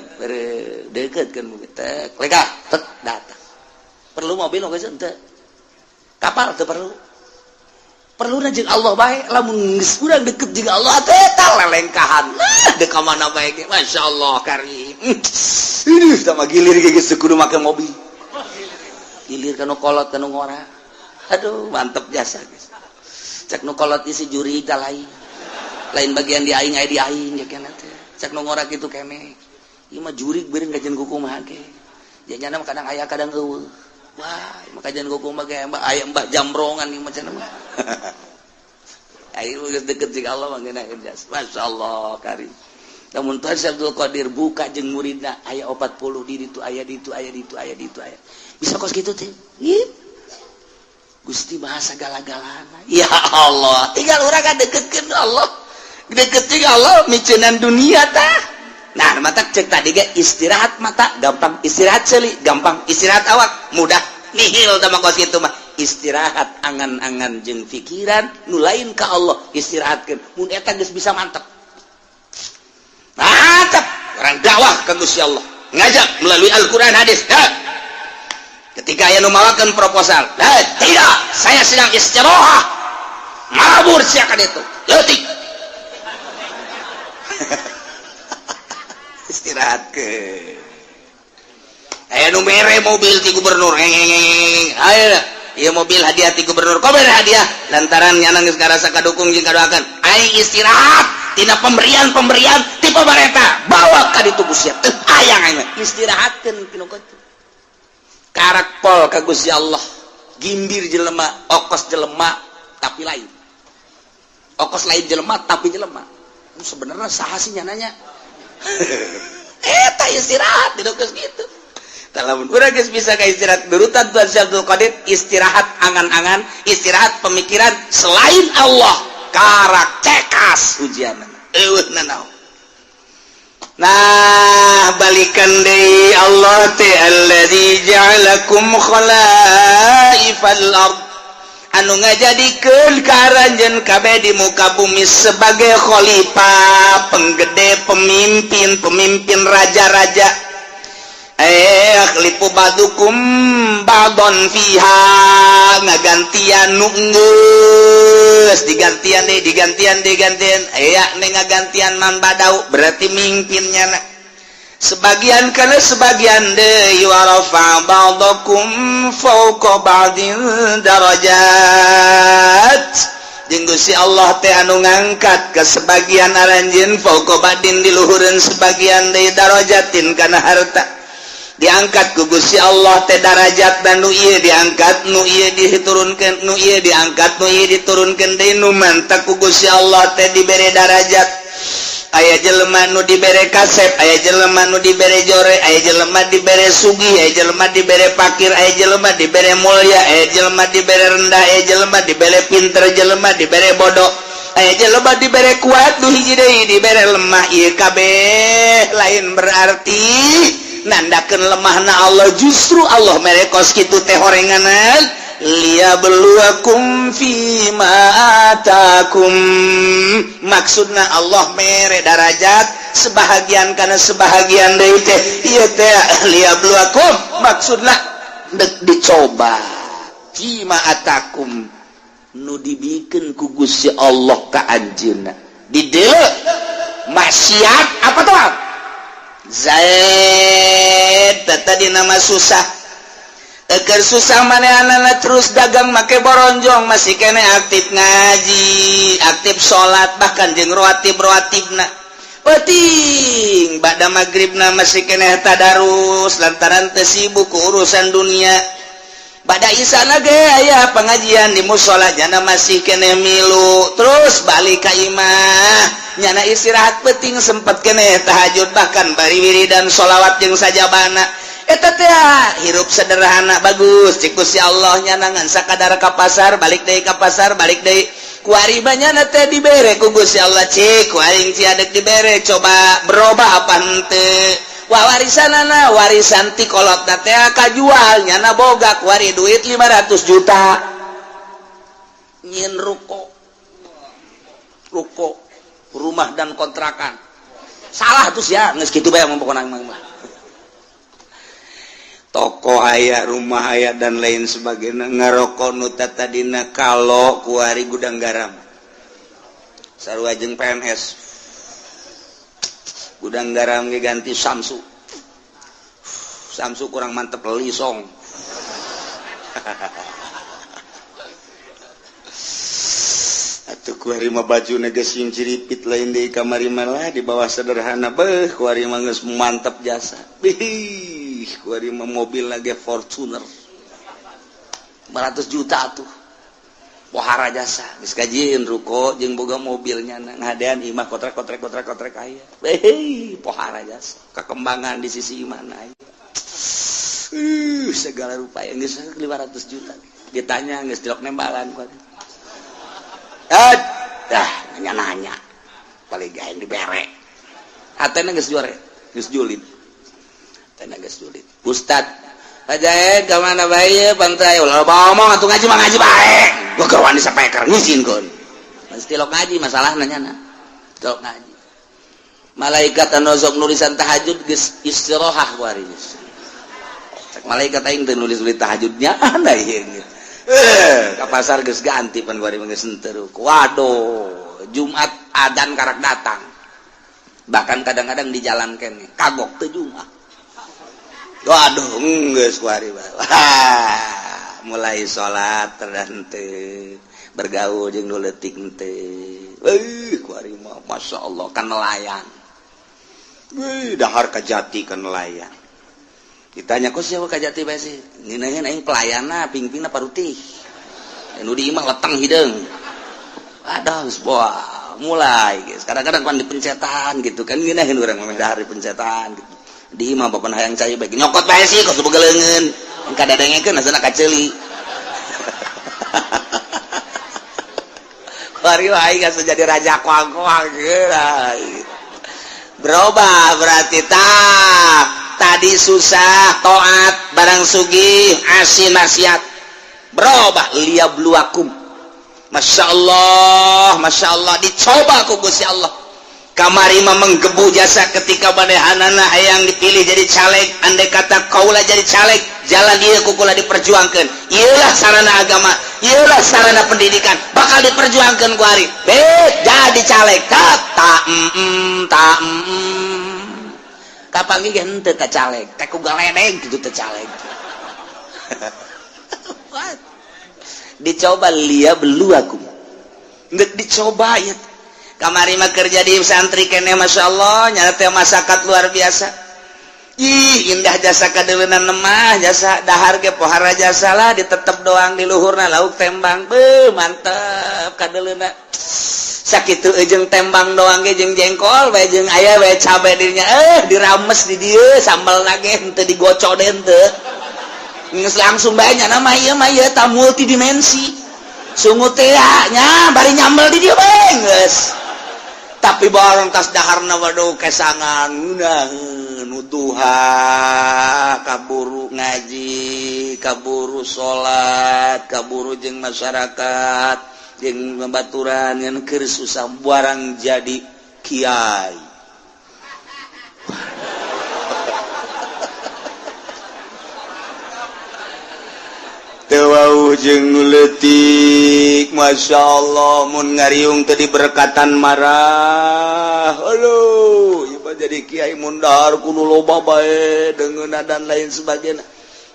deukeutkeun teh leka tek datang. Perlu mobil oge henteu. Kapal teu perlu. Perluna jeung Allah bae lamun geus urang deket jeung Allah teh eta lelengkahan. Dek ka mana bae ge masyaallah karim. Ih tah mah gilir ge geus kudu make mobil. Gilir ka nu kolot ka nu ngora. Aduh mantep jasa geus. Cek nu kolot isi juri ka lain. Lain bagian di aing aya di aing ya kana teh. Cek nu ngora kitu keneh. Ieu mah jurig beureun kajian kumaha ge. Janyana mah kadang aya kadang eueuh. Wah, ieu mah kajian kumaha ge aya mbah jamrongan ieu mah cenah mah. Ayo geus deket jeung Allah mah ngeunaheun jas. Masyaallah karim. Lamun Tuhan Syekh Abdul Qadir buka jeung muridna aya 40 di ditu aya ditu aya ditu aya ditu aya. Bisa kos kitu teh. Gusti maha sagala-galana. Ya Allah, tinggal urang ka deketkeun Allah. Deket jeung Allah micenan dunia tah. Nah, mata cek tadi ge istirahat mata gampang, istirahat ceuli gampang, istirahat awak mudah. Nihil tah mah kos kitu mah. Istirahat angan-angan jeung pikiran nu lain ka Allah istirahatkeun. Mun eta geus bisa mantep. Mantep orang dakwah ka Gusti Allah. Ngajak melalui Al-Qur'an hadis. Ha. Ketika aya nu mawakeun proposal, tidak, saya sedang istirahat. Mabur sia ka ditu. Leutik. Istirahat ke aya nu mere mobil ti gubernur ayo ieu mobil hadiah ti gubernur kok mere hadiah lantaran nyana geus ngarasa kadukung jeung kadoakeun aing istirahat tina pemberian-pemberian ti pamarentah bawa ka ditu Gusti teu hayang aing istirahatkeun pinu kitu karak pol ka Gusti Allah gimbir jelema okos jelema tapi lain okos lain jelema tapi jelema sebenarnya saha sih nyananya eta istirahat di geus kitu. Lamun urang geus bisa ka istirahat berutan Tuhan Syekh Abdul Qadir istirahat angan-angan, istirahat pemikiran selain Allah karak cekas ujianna. Eueuh nanaon. Nah, balikan deui Allah teh alladzi ja'alakum khalaifal ard. Anu ngajadikeun ka aranjeun kabeh di muka bumi sebagai khalifah, penggede, pemimpin, pemimpin raja-raja. Khlifu ba'dukum ba'don fiha ngagantian nu geus digantian deui digantian digantian aya ne ngagantian man badau berarti mimpinnya na sebagian kana sebagian deui wa rafa ba'dakum fawqa ba'din darajat jeung Gusti Allah teh anu ngangkat ke sebagian aranjeun fawqa ba'din di luhureun sebagian deui darajatin kana harta diangkat ku Gusti Allah teh darajat dan nu ieu diangkat nu ieu diturunkeun nu ieu diangkat nu ieu diturunkeun deui nu mantak ku Gusti Allah teh dibere darajat aya jelema nu dibere kasep aya jelema nu dibere jore aya jelema dibere sugih aya jelema dibere pakir aya jelema dibere mulia aya jelema dibere rendah aya jelema dibere pinter jelema dibere bodoh aya jelema dibere kuat nu hiji deui dibere lemah ieu kabeh lain berarti nandakeun lemahna Allah justru Allah mere kos kitu teh horenganan Liyabluwakum fima atakum. Maksudna Allah mere darajat sebahagian karena sebahagian deui teh ieu teh liyabluwakum, maksudna dek dicoba fima atakum, nu dibikeun ku Gusti Allah ka anjeunna. Di dieu maksiat apa tuh? Zaid tadi nama susah. Eker susah manehna terus dagang make boronjong, masih kene aktif ngaji, aktif salat, bahkan jeung rawatib rawatibna. Penting ba'da maghribna masih kene tadarus lantaran teu sibuk ku urusan dunia. Ba'da isana ge aya pengajian di musola, nyana masih kene milu. Terus balik ka imah, nyana istirahat penting, sempet kene tahajud, bahkan bari wiridan sholawat jeung sajabana. Eta teh hirup sederhana bagus cik Gusti Allah. Nyana ngan sakadar ka pasar, balik deui ka pasar, balik deui. Kuari nyana teh dibere ku Gusti Allah, cik ku aing sia dek dibere, coba berubah apa henteu. Wah, warisanana, warisan ti kolot teh kajual, nyana boga kuari duit 500 juta, nyieun ruko, ruko rumah dan kontrakan. Salah tuh ya, geus kitu bae pokona mah. Toko aya, rumah aya, dan lain sebagainya. Ngarokok nu tadina kalau kuari Gudang Garam, sarua jeung PNS. Gudang Garam ge ganti Samsu. Samsu kurang mantep, Lisong. Atuh kuari mah baju geus ciripit lain deui, kamari malah di bawah sederhana. Beuh, kuari mah geus mantep jasa. Bih, kuari mah mobil lagi Fortuner 500 juta tuh, pohara jasa. Geus kajieun ruko jeung boga mobilnya, ngadean imah kotrek kotrek kotrek kotrek aya. Beuh, pohara jasa, kekembangan di sisi mana aya. Segala rupa yang geus 500 juta. Ditanya geus tilok nembalan ku. Ah, dah nanya-nanya. Paling gaeng dibere. Hatena geus juare, geus julid. Hatena geus julid. Ustad, Pak Jaed ka mana bae pantai ulah ngomong atuh, ngaji mah ngaji bae. Gua keur wani sapeker ngizinkeun. Geus tilok ngaji masalahna nyana. Tilok ngaji. Malaikat anu sok nulisan tahajud geus istirahat kuari geus. Cek malaikat, aing teu nulis-nulis tahajudnya anda ieu. Eh, ka pasar geus ganti pan kuari geus henteu. Waduh, Jumat adan karak datang. Bahkan kadang-kadang di jalan kene kagok teu Jumat. Waduh, geus kuari. Wah, mulai salat henteu, bergaul jeung nu leutik henteu. Euy, kuari mah masyaallah kan nelayan. Wih, dahar kajati kan nelayan. Ditanya, kok siapa kajati bae sih? Ngeunaheun aing pelayana, pingpingna parutih. Nu di imah leteng hideung. Aduh, geus wah, mulai guys. Kadang-kadang pan dipencetan gitu kan, ngeunaheun urang mah dahar dipencetan gitu. Di imah bapak hayang cai bae nyokot bae sih kok boga leungeun. Kadadengekeun asana kaceuli. Kuari aing geus jadi raja koang-koang gitu. Berubah berarti tak tadi susah toat, barang sugih asin maksiat. Berubah liyabluwakum. Masya Allah, Masya Allah, dicoba ku Gusti Allah. Kamari mah menggebu jasa ketika manehanana hayang dipilih jadi caleg. Andai kata kaula jadi caleg, jalan ieu ku kula diperjuangkan, ieulah sarana agama, ieulah sarana pendidikan, bakal diperjuangkan ku ari bet jadi caleg. Tak tak tak kapanggih ge henteu ka caleg teh ku galedeg gitu teh caleg. What? Dicoba liyabluwakum, geus dicoba ya. Kamari mah kerja di santri kene, Masya Allah, nyana teh masakat luar biasa. Ih, indah jasa kadeuleuna mah jasa, dahar ge pohara jasa lah, ditetep doang di luhurna lauk tembang. Beuh, mantep kadeuleuna. Sakitu jeung tembang doang ge jeung jengkol bae jeung aya bae cabe dirinya, eh dirames di dieu sambal ge henteu digocok deh henteu. Geus langsung bae nyana mah ieu mah ieu ta multidimensi. Sungut teh nya bari nyambel di dieu bae geus. Tapi barang tas daharna, waduh, kesangan ngeunaheun duha, kaburu ngaji, kaburu salat, kaburu jeung masyarakat, jeung babaturan, ngan keur susah barang jadi kiai. Teu jeung nu leutik, Masya Allah, mun ngariung tadi berkatan marah. Aduh, ieu jadi kiai mundar kudu loba bae deungeunna dan lain sebagainya.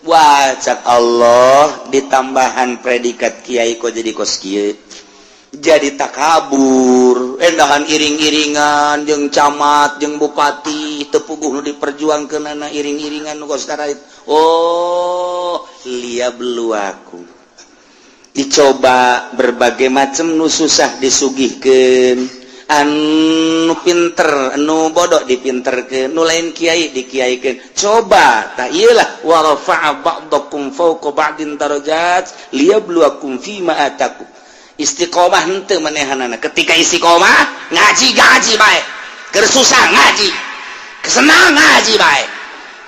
Wah, cak Allah, ditambahan predikat kiai kok jadi kos kieu, jadi takabur, endahan iring-iringan jeung camat jeung bupati, teu puguh nu diperjuangkeunana iring-iringan nu kos. Oh, liyabluwakum, dicoba berbagai macam, nu susah disugihkeun, anu pinter, anu bodoh dipinterkeun, nu lain kiai dikiaikeun. Coba tak iyalah, wa rafa'a ba'dakum fawqa ba'din darajat liyabluwakum fima atakum. Istiqomah henteu manehanana. Ketika istiqomah ngaji, ngaji bae, keur susah ngaji, kesenang ngaji bae,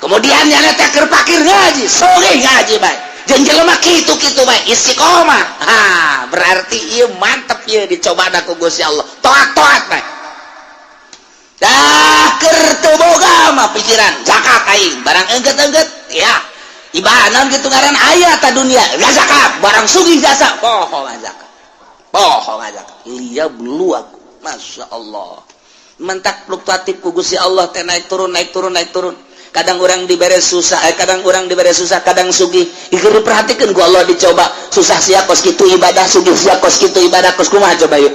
kemudian nyana teh keur pakir ngaji, sugih ngaji bae, jeung jelema kitu-kitu bae istiqomah. Ha, berarti ieu mantep, ieu dicoba ku Gusti Allah, toat-toat bae. Dah keur teu boga mah pikiran zakat aing, barang engget-engget ya ibadah gitu, ngaran aya ta dunia zakat, barang sugih jasa poho zakat, poho zakat. Liyabluwakum, Masya Allah, mentak fluktuatif ku Gusti Allah teh, naik turun, naik turun, naik turun. Kadang orang dibere susah, kadang orang dibere susah, kadang sugih. Ieu diperhatikan ku Allah, dicoba susah sia kos kitu ibadah, sugih sia kos kitu ibadah, kos kumaha coba yuk.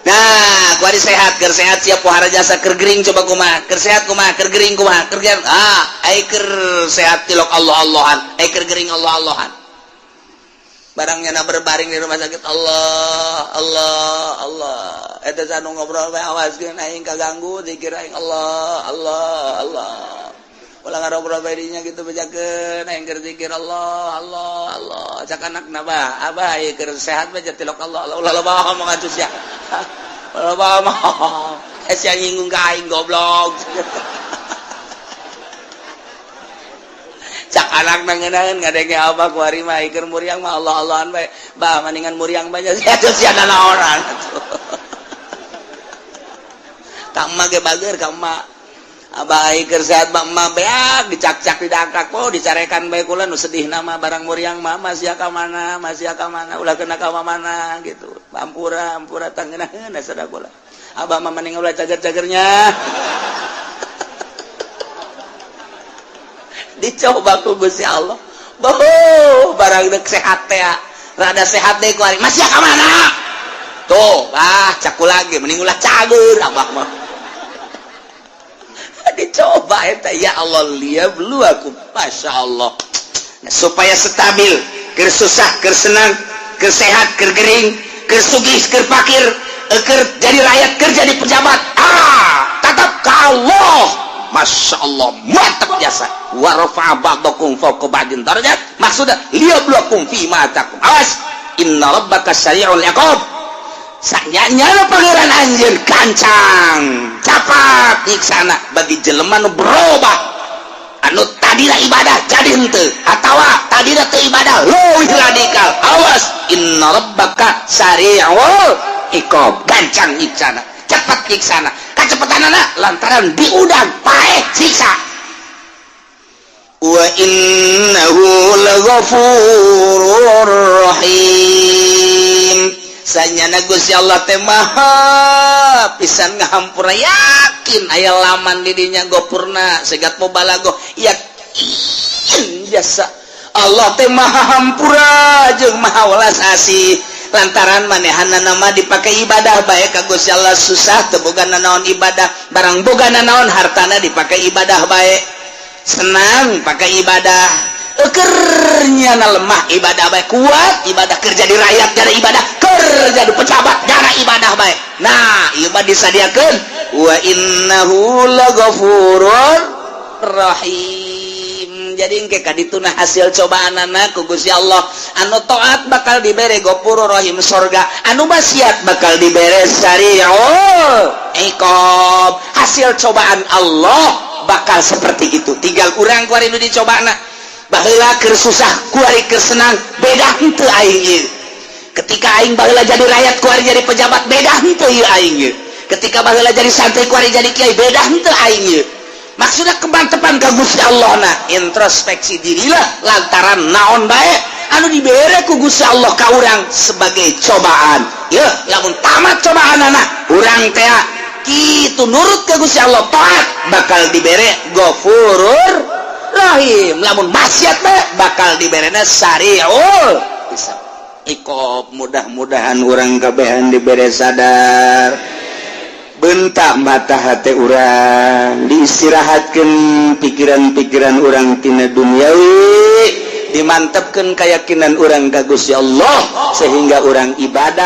Nah, kuari sehat, keur sehat siap pohara jasa, keur gering coba kumaha, keur sehat kumaha, keur gering kumaha, keur ah, ai keur sehat tilok Allah Allahan, ai keur gering Allah Allahan. Barangnya na berbaring di rumah sakit, Allah Allah Allah. Eta anu ngobrol bae, awaskeun aing kaganggu zikir aing, Allah Allah Allah. Ulah ngarobrol bae dinya gitu, bejakeun aing keur zikir Allah Allah Allah. Cak anakna, "Bah, abah ieu keur sehat bae tilok Allah Allah, ulah loba ngomong atuh sia. Ulah loba ngomong. Eh, sia nyinggung ka aing, goblok." Cak anak nangenaeun ngadenge abah kuari mah keur muriang mah Allah Allahan bae. "Bah, mendingan muriang banyak sia atuh, sia nanaonan." Ka emak ge bager ka emak. Abah ai keur sehat mah emak beak dicak-cak, didangkak, oh, dicarekan bae kula. Nu sedih nama barang muriang mah, masih ka mana, masih ka mana, ulah kena ka mana gitu. Ampura, ampura, tangeunaheun sada kula. Abah mah mending ulah cager-cagernya. Dicoba ku Gusti Allah. Boh, barang dek sehat teh, rada sehat deh kuari. Masih ka mana? Tuh, ah, caku lagi mending ulah cager abah mah. Dicoba eta, ya Allah, liyabluwakum, Masya Allah. Nah, supaya stabil, keur susah, keur senang, keur sehat, keur gering, keur sugih, keur pakir, keur jadi rakyat, keur jadi pejabat, ah, tetap ke Allah. Masya Allah, mantap jasa. Wa rafa'a ba'dakum fawqa ba'din darajat, maksudnya liyabluwakum fi ma atakum. Awas, inna rabbaka sari'ul iqab. Sanyanya Pangeran anjeun gancang capat nyiksana bagi jelema nu berubah, anu tadina ibadah jadi henteu, atawa tadina teu ibadah leuwih radikal. Awas, inna rabbaka sari'ul iqab, gancang nyiksana, cepat nyiksana. Kacepetanana lantaran diudang paeh siksa. Wa innahu laghafurur rahim. Sanyana Gusti Allah teh maha pisan ngahampura, yakin aya laman didinya gopurna segat mubalago, yakin jasa Allah teh maha hampura jeung maha welas asih, lantaran manehana nama dipakai ibadah bae ka Gusti Allah. Susah teu boga nanaon, ibadah, barang boga nanaon hartana dipakai ibadah bae, senang pakai ibadah, ekernya na lemah ibadah bae, kuat ibadah, kerja di rakyat jara ibadah, kerja di pejabat jara ibadah bae. Nah, ieu mah disadiakeun wa innahu laghafurur rahim. Jadi engke kadituna hasil cobaan anak ku Gusti Allah. Anu taat bakal dibere Gofurur Rohim, sorga. Anu maksiat bakal dibere sariul iqob. Hasil cobaan Allah bakal seperti itu. Tinggal urang kuari nu dicobana. Baheula keur susah, kuari keur senang, beda henteu aing ieu? Ketika aing baheula jadi rakyat, kuari jadi pejabat, beda henteu ieu aing ieu? Ketika baheula jadi santri, kuari jadi kiai, beda henteu aing ieu? Maksudnya kemantepan ka Gusti Allah na introspeksi dirilah, lantaran naon bae anu dibere ku Gusti Allah ka urang sebagai cobaan ya. Lamun tamat cobaan anak urang teh kitu, nurut ke Gusti Allah, taat, bakal dibere Gofurur Rahim. Lamun maksiat bae, bakal diberena sariul iqob. Mudah-mudahan urang kabehan dibere sadar, bentak mata hati urang, diistirahatkan pikiran-pikiran urang tina duniawi, dimantapkan keyakinan urang ka Gusti Allah sehingga urang ibadah.